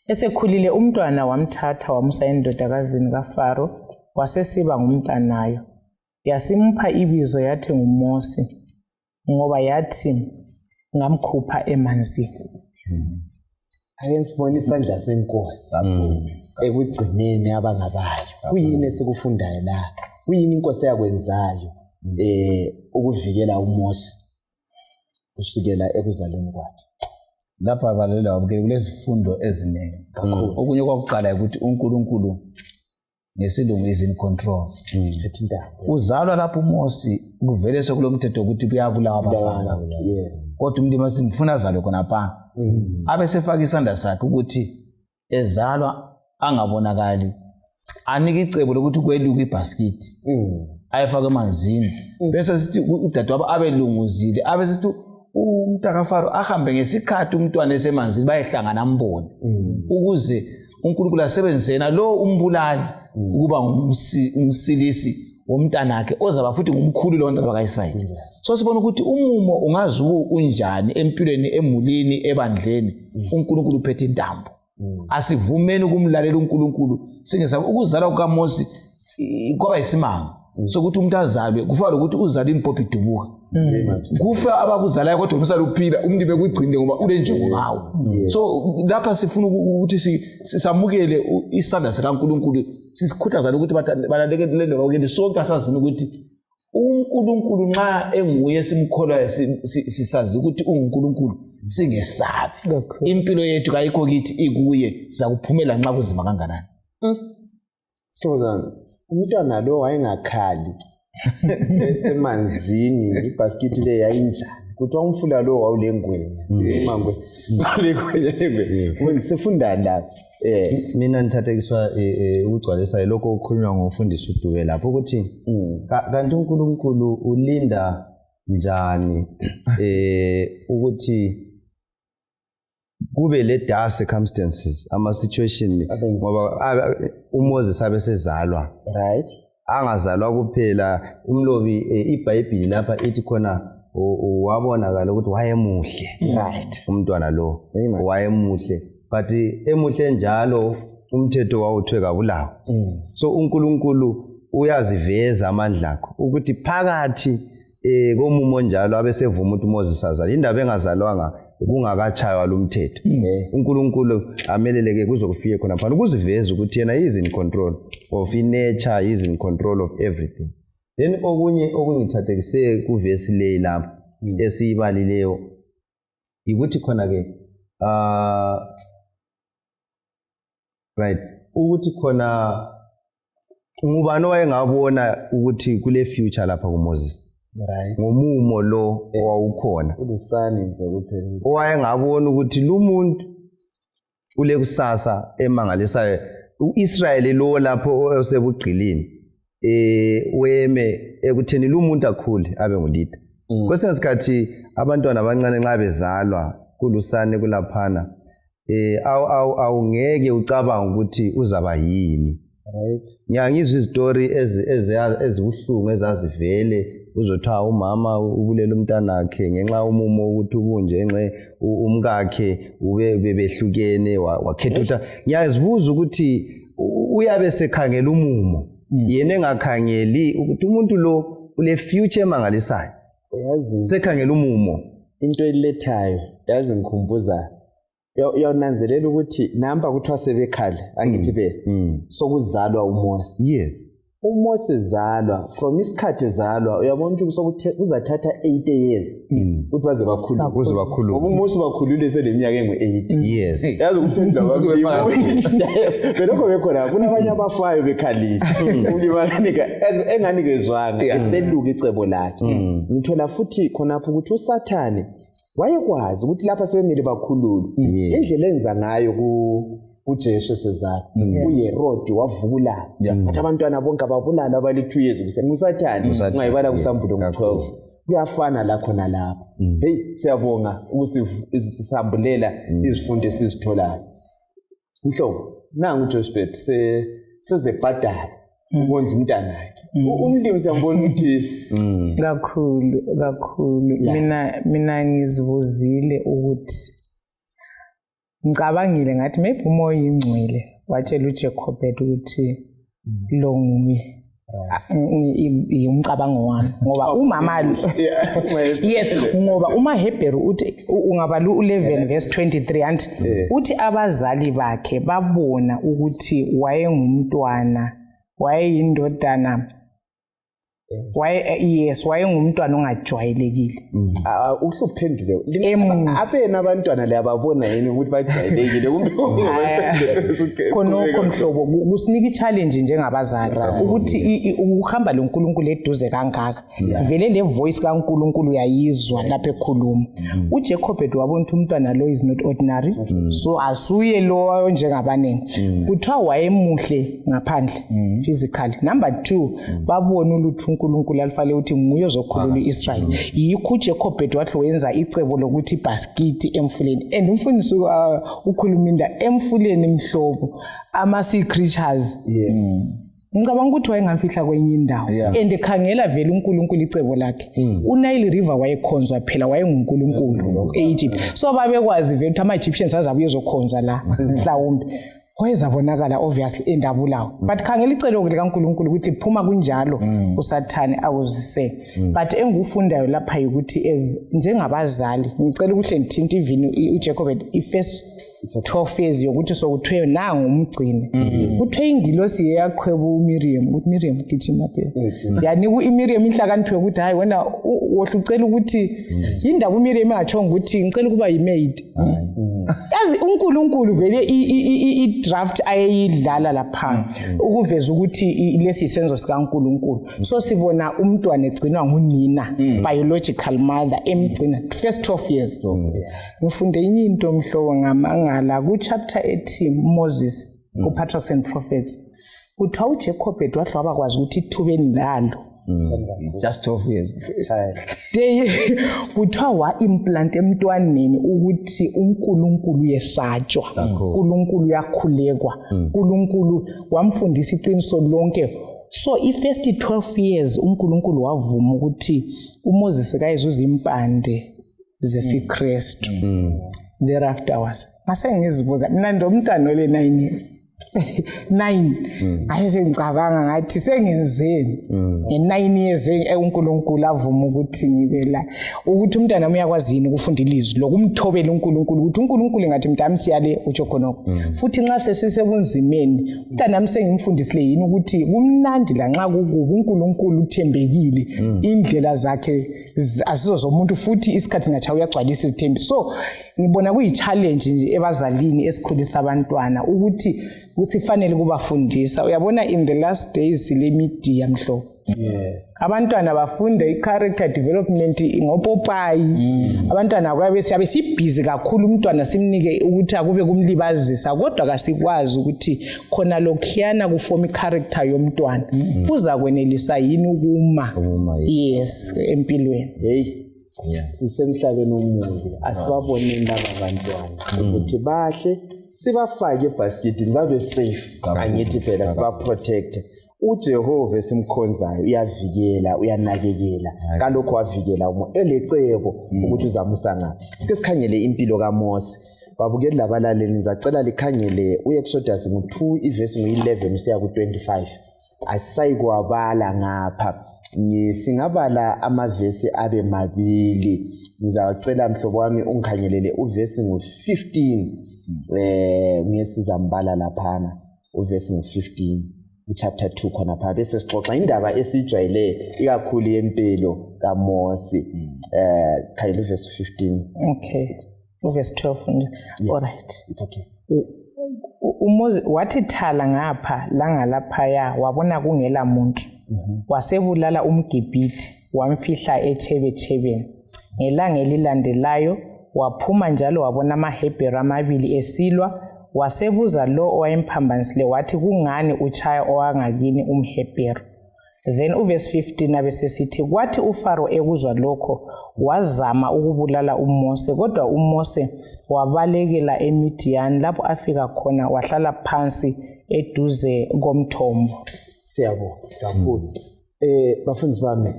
Esekhulile umntwana, wamthatha wamusa endodakazini kaFaro, wasesiba ngumntanayo. Yasimupha ibizo yathi nguMosi, ngoba yathi, "Ngamkhupha emanzini." Ake sibone isandla senkosi ekugcineni abangabayo. Kuyini esikufundayo la? Kuyini inkosi eyakwenzayo ukuvikela uMosi kusukela ekuzalweni kwakhe? Lapha, balaleli wabukeli, kulezifundo eziningi. Okunye kwakuqala ukuthi uNkulunkulu, ngesilungu, is in control. Ethi intambo. Uzalwa lapho uMosi, kuvele sekulomthetho ukuthi kuyabulawa abafana, kodwa umuntu masimfuna azalwe khonapha, abe sefaka isandla sakhe ukuthi ezalwa angabonakali, anike icebo lokuthi kweluke ibhasikiti, ayefake emanzini, bese sithi udadewabo abelunguzile, abe sithi UmntakaFaro ahambe ngesikhathi umntwana esemanzini, bayehlangana ambone, ukuze uNkulunkulu asebenzise yena lo umbulali ukuba umsilisi womntanakhe ozaba futhi ngumkhulu lo bantwana bakaIsrayeli. So sibona ukuthi umumo ungaze ube unjani empilweni, emulini, ebandleni, uNkulunkulu uphethe intambo. Asivumeni ukumlalela uNkulunkulu, singesabi. Ukuzalwa kukaMosi kwaba yisimanga sokuthi umuntu azalwe kufana lokuthi uzalwe impopho idubuka, kufe abakuzalayo, kodwa umsale uphila, umuntu bekugcine ngoba ulenjongo ngawo. So lapha sifuna ukuthi samukele isandla sikaNkulunkulu, sisikhuthazane ukuthi balalekele bakeli sonke. Asazini ukuthi uNkulunkulu nxa enguye simkholwayo, sisazi ukuthi unguNkulunkulu, singesabi. Impilo yethu kayikho kithi, ikuye. Sizakuphumela nxa kunzima kanganani. Sihlobo sami, umntwana lo wayengakhali esemanzini, ibhasikiti le yayinjani? Kuthiwa umfula lo wawulengwenya, imangwe wawulengwenya, lengwenya. Sifundani lapha? Mina ngithathekiswa ukugcwalisa yilokho okukhulunywa ngomfundisi uDube lapho, ukuthi kanti uNkulunkulu ulinda njani ukuthi kube le dark circumstances, ama situation, ngoba uMoses abesezalwa, angazalwa kuphela, umlobi iBhayibhili lapha ithi khona wabonakala ukuthi wayemuhle umntwana lo. Amen. Wayemuhle, but emuhle njalo umthetho wawuthwe kabulawo. So uNkulunkulu uyaziveza amandla akho ukuthi phakathi komumo njalo abesevuma ukuthi uMoses azalwe, indaba engazalwanga kungakatshaywa lo mthetho. UNkulunkulu ameleleke kuze kufike khona phana ukuziveza ukuthi yena is in control of nature, is in control of everything. Then okunye okungithathekise kuvesi leyi lapho esiyibalileyo yikuthi khona-ke right, ukuthi khona ngubani owayengabona ukuthi kule future lapha kuMoses ngomumo lo owawukhona? Ulusane nje kuphela. Owayengabona ukuthi lumuntu ule kusasa emangalisayo, uIsrayeli lo lapho osebugqilini, weme ekutheni lumuntu akhule abe nguleader. Kwesinye isikhathi abantwana abancane nxa bezalwa, kulusane kulaphana, awungeke ucabange ukuthi uzaba yini. Ngiyangizwa izitori ezibuhlungu ezazivele uzothiwa umama ubulele umntanakhe ngenxa yomumo ukuthi ubunje, nxe umkakhe ube bebehlukene, wakhetha ukuthi. Ngiyazibuza ukuthi uyabe sekhangela umumo, yena engakhangeli ukuthi umuntu lo ule future emangalisayo. Uyazi, sekhangela umumo. Into elethayo, yazi, ngikhumbuza, uyawunanzelela ukuthi namba kuthiwa sebekhala, angithi be sokuzalwa uMose. UMose zalwa, from isikhathi ezalwa uyabona ukuthi kuzathatha 80 years ukuthi baze bakhulume. Kuze bakhulume. Ngoba uMose bakhulule seleminyaka engu-80. Yazi, ukuphendula kwami belokho bekhona, kunabanye abafayo bekhalile, ulibanika enganikezwanga, eseluka icebo lakhe. Ngithola futhi khonapho ukuthi uSathane wayekwazi ukuthi lapha sebemele bakhululwe. Indlela enza ngayo kuJesu esezalwa, uHerodi wavukula, wathi abantwana bonke ababulala abali-2 years kusa. NguSathane. NguSathane, ungayibala kuSambulo ngo-12. Kakhulu. Kuyafana la khona lapho. Heyi, siyabonga ukusisambulela izifundo esizitholayo. Mhlobo, nangu uJosphet sezebhadala ukondla umntanakhe. Umlimi siyambona ukuthi Kakhulu, kakhulu. Mina ngizibuzile ukuthi, ngicabangile ngathi maybe uMoya Ingcwele watshela uJacobet ukuthi lo nguye. Umcabango wami, ngoba umama lo, yes, ngoba umaHebheru uthi ungabala u-11 verse 23, anti uthi abazali bakhe babona ukuthi wayengumntwana, wayeyindodana, waye, yes, wayengumntwana ongajwayelekile. Ah, ah, uhle uphendule. Emuhle. Abena abantwana le ababona yini ukuthi bajwayelekile kumbe? Khonokho mhlobo kusinika i-challenge njengabazali ukuthi ukuhamba lo Nkulunkulu eduze kangaka, vele le voice kaNkulunkulu uyayizwa lapho ekhuluma. UJacobet wabona ukuthi umntwana lo is not ordinary, so asuye lo njengabaningi. Kuthiwa wayemuhle ngaphandle, physically. Number two, babona ulutho uNkulunkulu. uNkulunkulu alifale ukuthi nguye ozokhulula u-Israyeli. Yikho uJacobed wathi wenza icebo lokuthi ibhasikiti emfuleni, and umfundisi ukhuluma inda emfuleni mhlobo ama-sea creatures. Ngicabanga ukuthi wayengamfihla kwenye indawo. And khangela vele uNkulunkulu icebo lakhe. UNile River wayekhonzwa phela, wayenguNkulunkulu e-Egypt, so babekwazi vele ukuthi ama-Egyptians azabuye ezokhonza la, mhlawumbe wayezabonakala obviously endabulawo. But khangela icebo likaNkulunkulu ukuthi phuma kunjalo, uSathane awuzise. But engikufundayo lapha yikuthi as njengabazali, ngicela ukuhle ngithinte even uJacob i-first 12 years yokuthi sokuthiwe nangu umgcini, kuthiwe ingilosi yeyaqhweba uMiriam ukuthi, "Miriam, gijima phela." Yanika iMiriam inhlakanipho yokuthi, "Hayi wena, wohle ucela ukuthi yindaba." uMiriam engatshongo ukuthi, "Ngicela ukuba yi-maid." Yazi uNkulunkulu vele i-draft ayeyidlala lapha ukuveza ukuthi lesi isenzo sikaNkulunkulu. So sibona umntwana egcinwa ngunina, biological mother emgcina first 12 years. Ngifunde enye into mhlobo ngamangala ku-chapter ethi Moses ku-Patriarchs and Prophets. Kuthiwa uJacob wahle wabakwazi ukuthi ithubeni lalo It's just 12 years. Child. Kuthiwa wa-implant emntwaneni ukuthi uNkulunkulu uyesatshwa, uNkulunkulu uyakhulekwa, uNkulunkulu wamfundisa iqiniso lonke. So i-first 12 years uNkulunkulu wavuma ukuthi uMoses kayezuza impande zesiKristu. Thereafter was ngase ngizibuza mina, ndomntwana ole 9 9, ngabe sengicabanga ngathi sengenzeni nge-9 years uNkulunkulu avuma ukuthi ngibe la, ukuthi umntwana wami uyakwazi yini ukufunda ilizwi lokumthobela uNkulunkulu, ukuthi uNkulunkulu ngathi, "Mntami, siyale," utsho khonokho. Futhi nxa sesisebunzimeni, umntwana wami sengimfundisile yini ukuthi kumnandi lanxa kukubi, uNkulunkulu uthembekile, indlela zakhe asizo zomuntu, futhi isikhathi ngatsha uyagcwalisa izithembiso? So ngibona kuyi-challenge nje ebazalini esikhulisa abantwana ukuthi kusifanele kubafundisa. Uyabona, in the last days sile media mhlobo. Abantwana bafunde i-character development ngopopayi. Abantwana kuyabe siyabe sibhizi kakhulu, umntwana simnike ukuthi akube kumlibazisa, kodwa kasikwazi ukuthi khona lokhuyana kufoma i-character yomntwana, uzakwenelisa yini ukuma Ukuma, yes, empilweni. Hey, sisemhlabeni omubi. Asibaboneni laba bantwana ukuthi bahle sibafake ebhasketini, babe safe. Angithi phela sibaprotect. UJehova esimkhonzayo uyavikela, uyanakekela. Kalokho wavikela uma elecebo ukuthi uzamusa ngaphi. Sike sikhangele impilo kaMose, babukeli labalaleli. Ngizacela likhangele u-Exodus ngu-2, ivesi ngu-11 usiya ku-25. Asisayikwabala ngapha. Singabala amavesi abe mabili. Ngizawacela mhlobo wami ungikhangelele uvesi ngu-15, ngesizambala laphana uvesi ngu-15 uchapter 2 khonapha, bese sixoxa indaba esiyijwayele ikakhulu yempilo kaMosi. Khangela uvesi 15. Okay, uverse 12 nje, alright. It's okay. UMoses wathi thala ngapha langalaphaya, wabona kungela muntu, wasebulala umGibhithe, wamfihla etshebetshebeni. Ngelanga elilandelayo waphuma njalo, wabona amaHebheru amabili esilwa. Wasebuza lo owayemphambanisile wathi, "Kungani utshaya owangakini umHebheru?" Then uverse 15 abesesithi, kwathi uFaro ekuzwa lokho, wazama ukubulala uMose, kodwa uMose wabalekela eMidiyani, lapho afika khona wahlala phansi eduze komthombo. Siyabonga kakhulu. Bafundisi bami,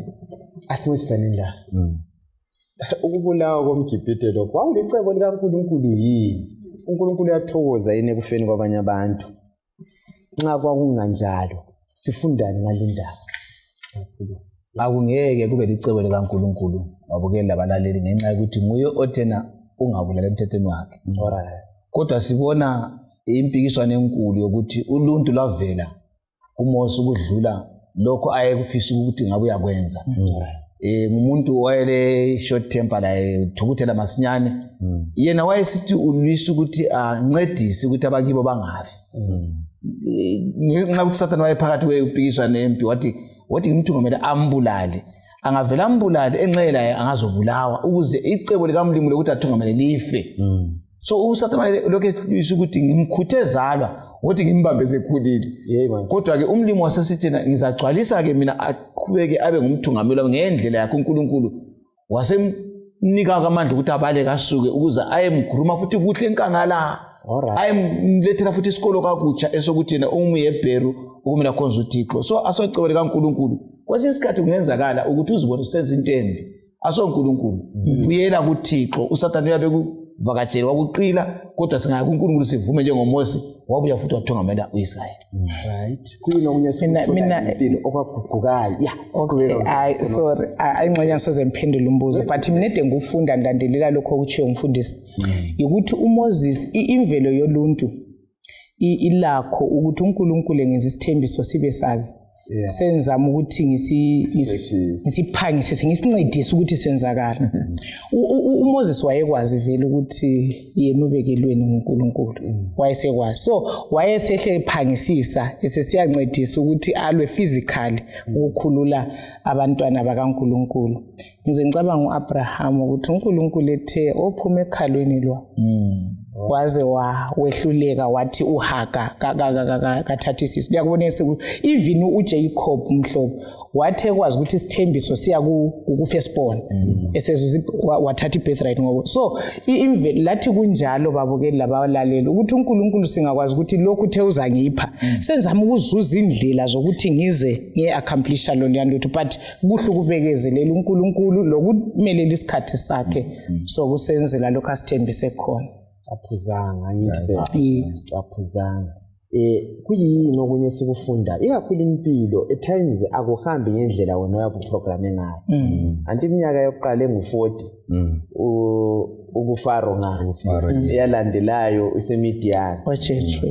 asincedisaneni la. Ukubulawa komGibhithe lokho kwakulicebo likaNkulunkulu yini? UNkulunkulu uyathokoza yini ekufeni kwabanye abantu? Nxa kwakunganjalo, sifundani ngale ndaba? Kakhulu. Akungeke kube licebo likaNkulunkulu, babukeli labalaleli, ngenxa yokuthi nguye othena ungabulali emthethweni wakhe. Kodwa sibona impikiswano enkulu yokuthi uluntu lwavela kuMose ukudlula lokho ayekufisa ukuthi ngabe uyakwenza. Ngumuntu wayele short temper laye, thukuthela masinyane. Yena wayesithi ulwisa ukuthi ancedise ukuthi abakibo bangafi. Ngenxa yokuthi uSathane wayephakathi kwempikiswano nempi, wathi ngimthungamele ambulale, angavele ambulale, enxele laye angazobulawa, ukuze icebo likaMlimu lokuthi athungamele life. So uSathane lokhu ehlulisa ukuthi ngimkhuthe ezalwa ngokuthi ngimbambe sekhulile. Kodwa-ke umlimi wasesithi yena ngizagcwalisa-ke mina aqhubeke abe ngumthungameli wami ngendlela yakhe uNkulunkulu. Wasemnika-ke amandla ukuthi abaleke asuke ukuze ayemgruma futhi kuhle enkangala. Ayemlethela futhi isikolo kakutsha esokuthi yena ungumHebheru okumele akhonze uThixo. So asocebo likaNkulunkulu. Kwesinye isikhathi kungenzakala ukuthi uzibone usenza into embi. AsoNkulunkulu. Buyela kuThixo. USathane uyabe kuvakatshele wakuqila, kodwa singaya kuNkulunkulu sivume njengoMose wabuya futhi wathungamela uIsrayeli. Right. Kuyini okunye Mina- impilo okwaguqukayo? Yeah. Okay, hayi sorry, ingxenye angisoze ngiphendule umbuzo, but mina ede ngufunda ngilandelela lokho okutshiwo ngumfundisi. Yikuthi uMoses, imvelo yoluntu ilakho ukuthi uNkulunkulu engenza isithembiso sibe sazi. Senzama ukuthi ngisiphangise, ngisincedise ukuthi senzakala. uMoses wayekwazi vele ukuthi yena ubekelweni nguNkulunkulu. Wayesekwazi. So wayesehle ephangisisa esesiyancedisa ukuthi alwe physically ukukhulula abantwana bakaNkulunkulu. Ngize ngicabanga uAbraham ukuthi uNkulunkulu ethe ophuma ekhalweni lwa waze wehluleka wathi uHaga kathathisisi. Uyakubonisa ukuthi even uJacob mhlobo wathi ekwazi ukuthi isithembiso siya ku-firstborn esezuza wathatha i-birthright ngoba. So imvelo lathi kunjalo babukeli labalaleli ukuthi uNkulunkulu singakwazi ukuthi lokhu uthe uzangipha, senzama ukuzuza indlela zokuthi ngize ngiye-accomplisha loluya lutho, but kuhle ukubekezelela uNkulunkulu lokumelela isikhathi sakhe sokusenzela lokhu asithembise khona. Aphuzanga ngithi phela. Aphuzanga. Kuyini okunye sikufunda ikakhulu impilo at times akuhambi ngendlela wena oyabe uprogramme ngayo. Anti iminyaka yokuqala engu-40 ukuFaro ngayo, eyalandelayo useMidiyani,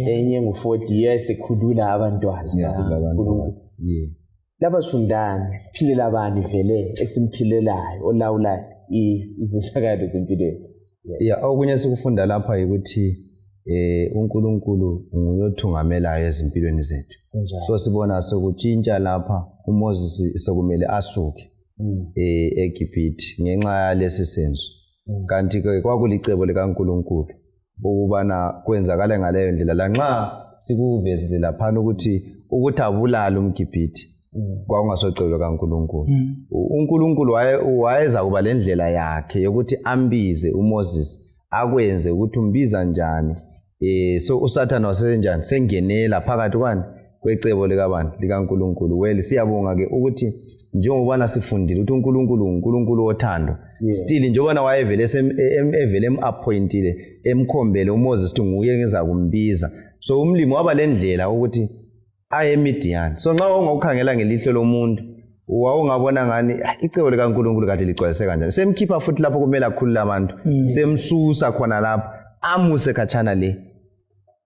enye engu-40 yasekhulula abantwana. Laba sifundani, siphilela bani vele esimphilelayo olawula izinsakalo zempilo. Yeah, okunye sikufunda lapha ukuthi uNkulunkulu nguye othungamelayo ezimpilweni zethu. So sibona sokutshintsha lapha uMoses sekumele asuke eGibhithe ngenxa yalesi senzo. Kanti ke kwakulicebo likaNkulunkulu ukubana kwenzakale ngaleyo ndlela, lanxa sikuvezile laphana ukuthi abulale umGibhithe kwakungasocebo kaNkulunkulu. uNkulunkulu wayeza kuba lendlela yakhe yokuthi ambize uMoses, akwenze ukuthi umbiza njani. So uSathane wasenjani sengenela phakathi kwani kwecebo likabani likaNkulunkulu. Well, siyabonga ke ukuthi njengobana sifundile ukuthi uNkulunkulu nguNkulunkulu wothando, still njengobana wayevele evele em-appointile emkhombele uMoses ukuthi nguye ngiza kumbiza. So umlimi waba lendlela ukuthi aye eMidiyani. So nxa ungakukhangela ngelihlo lomuntu wawungabona ngani icebo likaNkulunkulu kade ligcwalise kanjani. Semkhipha futhi lapho kumele akhulule abantu, semsusa khona lapho amuse khatshana le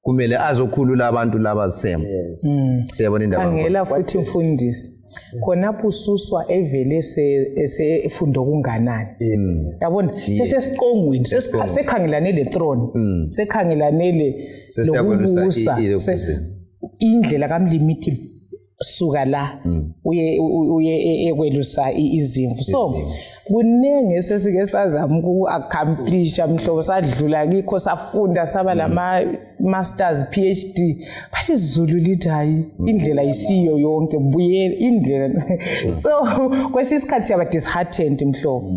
kumele azokhulula abantu laba sema. Siyabona indaba. Khangela futhi mfundisi, khonapho ususwa evele esefunda okunganani. Yabona sesesiqongweni, sekhangelane le throne, sekhangelane le lokubusa. Indlela kamlimi ithi suka la uye uye ekwelusa izimvu. So kuningi esesike sazama uku-accomplisha mhlobo, sadlula kikho, safunda, saba lama-masters, PhD, but izulu lithi hayi indlela isiyo yonke, buyela indlela. So kwesinye isikhathi siyaba disheartened mhlobo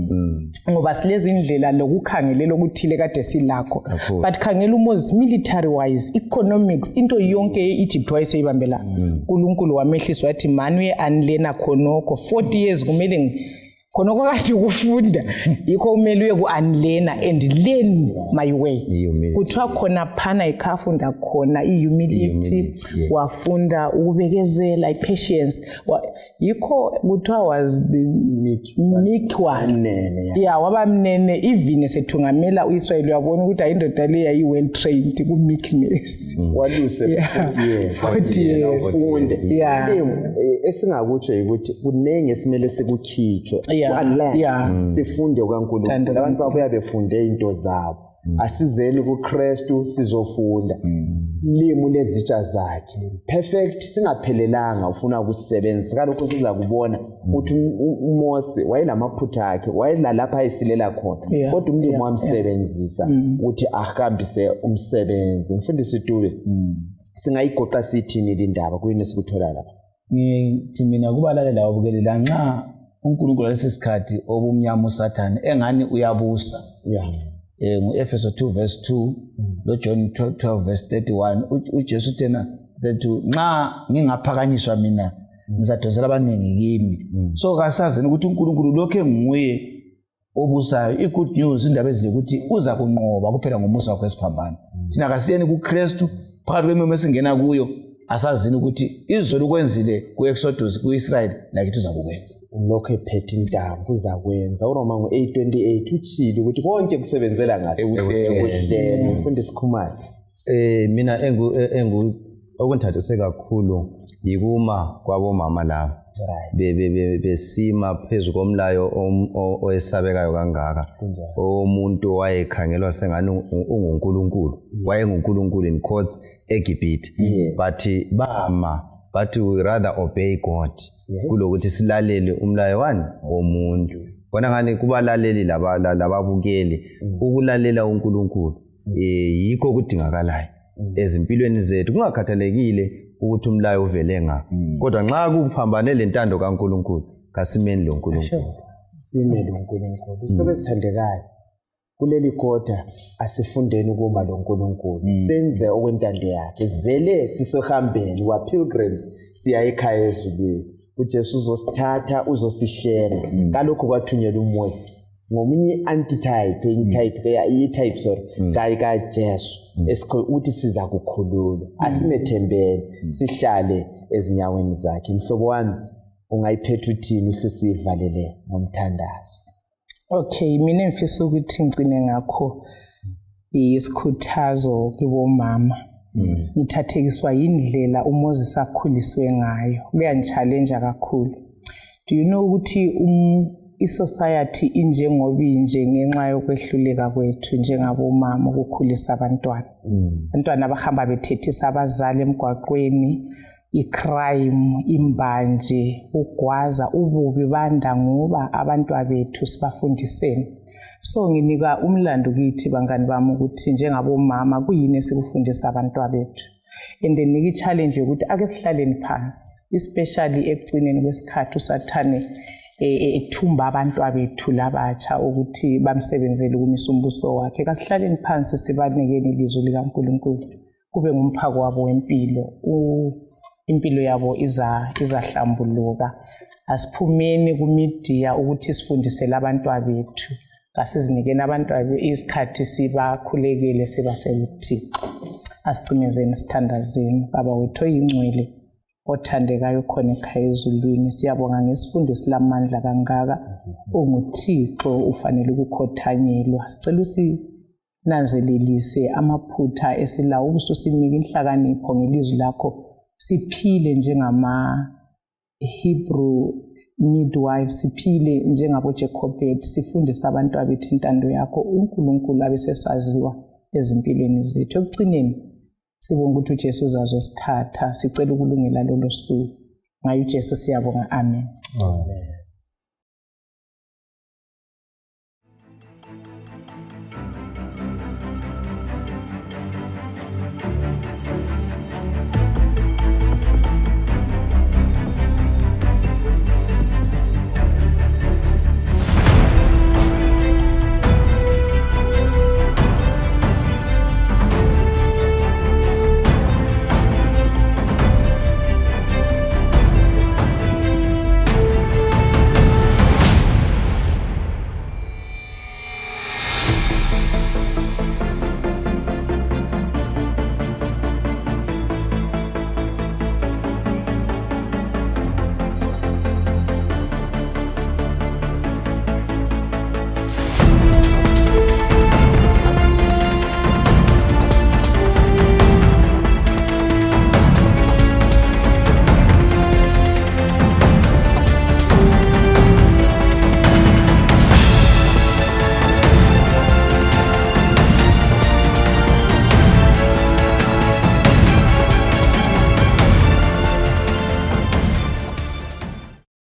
ngoba silezi indlela lokukhangelela okuthile kade silakho, but khangela uMoses, military wise, economics, into yonke ye-Egypt wayeseyibambela. uNkulunkulu wamehlisa wathi mani uye unlearna khonokho 40 years, kumele khonokho kade ukufunda, yikho kumele uye ku-unlearna and learn my way. Kuthiwa khona phana yikhafunda khona i-humility, wafunda ukubekezela, i-patience. Yikho kuthiwa was the meek one. Yeah, waba mnene even esethungamela uIsrayeli. Uyabona ukuthi ayindoda le yayi-well trained ku-meekness. Waluse 40 years. Ufunde. Esingakutsho ukuthi kuningi esimele sikukhitshwe sifunde kukaNkulunkulu. Abantu babuya befunde into zabo, asizeni kuKristu sizofunda. Mlimi ulezitsha zakhe perfect, singaphelelanga, ufuna ukusebenzisa. Kalokho siza kubona ukuthi uMose wayelamaphutha akhe, wayelalapha ayesilela khona, kodwa umlimi wamsebenzisa ukuthi ahambise umsebenzi. Mfundisi Dube, singayigoqa sithini lindaba? Kuyini esikuthola lapha? Ngithi mina kubalaleli ababukeli, lanxa uNkulunkulu lesi sikhathi obumnyama uSathane engani uyabusa, ngu-Efeso 2 verse 2 lo John 12 verse 31, uJesu uthena 32, nxa ngingaphakanyiswa mina ngizadonsela abaningi kimi. So kasazini ukuthi uNkulunkulu lokhu enguye obusayo. I-good news, indaba ezile, ukuthi uza kunqoba kuphela ngomusa wakho esiphambano. Thina kasiyeni kuKristu phakathi kwemimo esingena kuyo, asazini ukuthi izolo ukwenzile ku-Exodus ku-Israyeli, lakithi uzakukwenza. Ulokhu ephethe intambo, uzakwenza. URoma ngu-8:28 utshile ukuthi konke kusebenzela ngaphi? Ekuhleni. Mfundisi Khumalo. Mina engu okungithathise kakhulu yikuma kwabomama laba besima phezu komlayo owesabekayo kangaka, omuntu owayekhangelwa sengani unguNkulunkulu, wayenguNkulunkulu in quotes eGibhithe, but bama bathi we rather obey God kulokuthi silalele umlayo wani womuntu. Bona ngani kubalaleli lababukeli, ukulalela uNkulunkulu yikho okudingakalayo ezimpilweni zethu, kungakhathalekile ukuthi umlayo uvele nga, kodwa nxa kuphambane lentando kaNkulunkulu, kasimeni lo Nkulunkulu. Sime lo Nkulunkulu. Isihlobo esithandekayo, kuleli kota asifundeni ukuma lo Nkulunkulu, senze okwentando yakhe. Vele sisohambeni, wa pilgrims, siya ekhaya ezulwini. uJesu uzosithatha, uzosihlenga. Kalokhu kwathunyelwa uMose ngomunye i-antitype, i-type, i-type, sorry, kaJesu, ukuthi siza kukhululwa. Asimethembeni, sihlale ezinyaweni zakhe. Mhlobo wami, ungayiphetha uthini uhle siyivalele ngomthandazo? Okay, mina engifisa ukuthi ngicine ngakho isikhuthazo kibomama. Ngithathekiswa yindlela uMoses akhuliswe ngayo, kuyangi-challenge kakhulu. Do you know ukuthi i-society injengoba inje ngenxa yokwehluleka kwethu njengabomama ukukhulisa abantwana? Abantwana bahamba bethethisa abazali emgwaqweni, i-crime, imbanje, ugwaza, ububi banda ngoba abantwabethu sibafundiseni. So nginika umlando kithi bangani bami ukuthi njengabomama kuyini esikufundisa abantwabethu, and nika i-challenge yokuthi ake sihlaleni phansi, especially ekucineni kwesikhathi usathane ethumba abantwabethu labatsha ukuthi bamsebenzele ukumisa umbuso wakhe. Kasihlaleni phansi, sibanikeni ilizwi likaNkulunkulu kube ngumphako wabo wempilo, impilo yabo izahlambuluka. Asiphumeni kumidiya ukuthi sifundisele abantwabethu, kasizinikeni abantwabethu isikhathi, sibakhulekele, sibasekuThixo. Asicimezeni, sithandazeni. Baba wethu oyingcwele othandekayo khona ekhaya ezulwini, siyabonga ngesifundo esilamandla kangaka. UnguThixo, ufanele ukukhothanyelwa. Sicela usinanzelelise amaphutha esilawo, ubususinika inhlakanipho ngelizwi lakho, siphile njengama Hebrew midwives, siphile njengabo Jacobet, sifundise abantu abethu intando yakho, uNkulunkulu abesesaziwa ezimpilweni zethu. Ekucineni sibonga ukuthi uJesu uzazosithatha, sicela ukulungela lolo suku. Ngayo uJesu siyabonga, amen. Amen.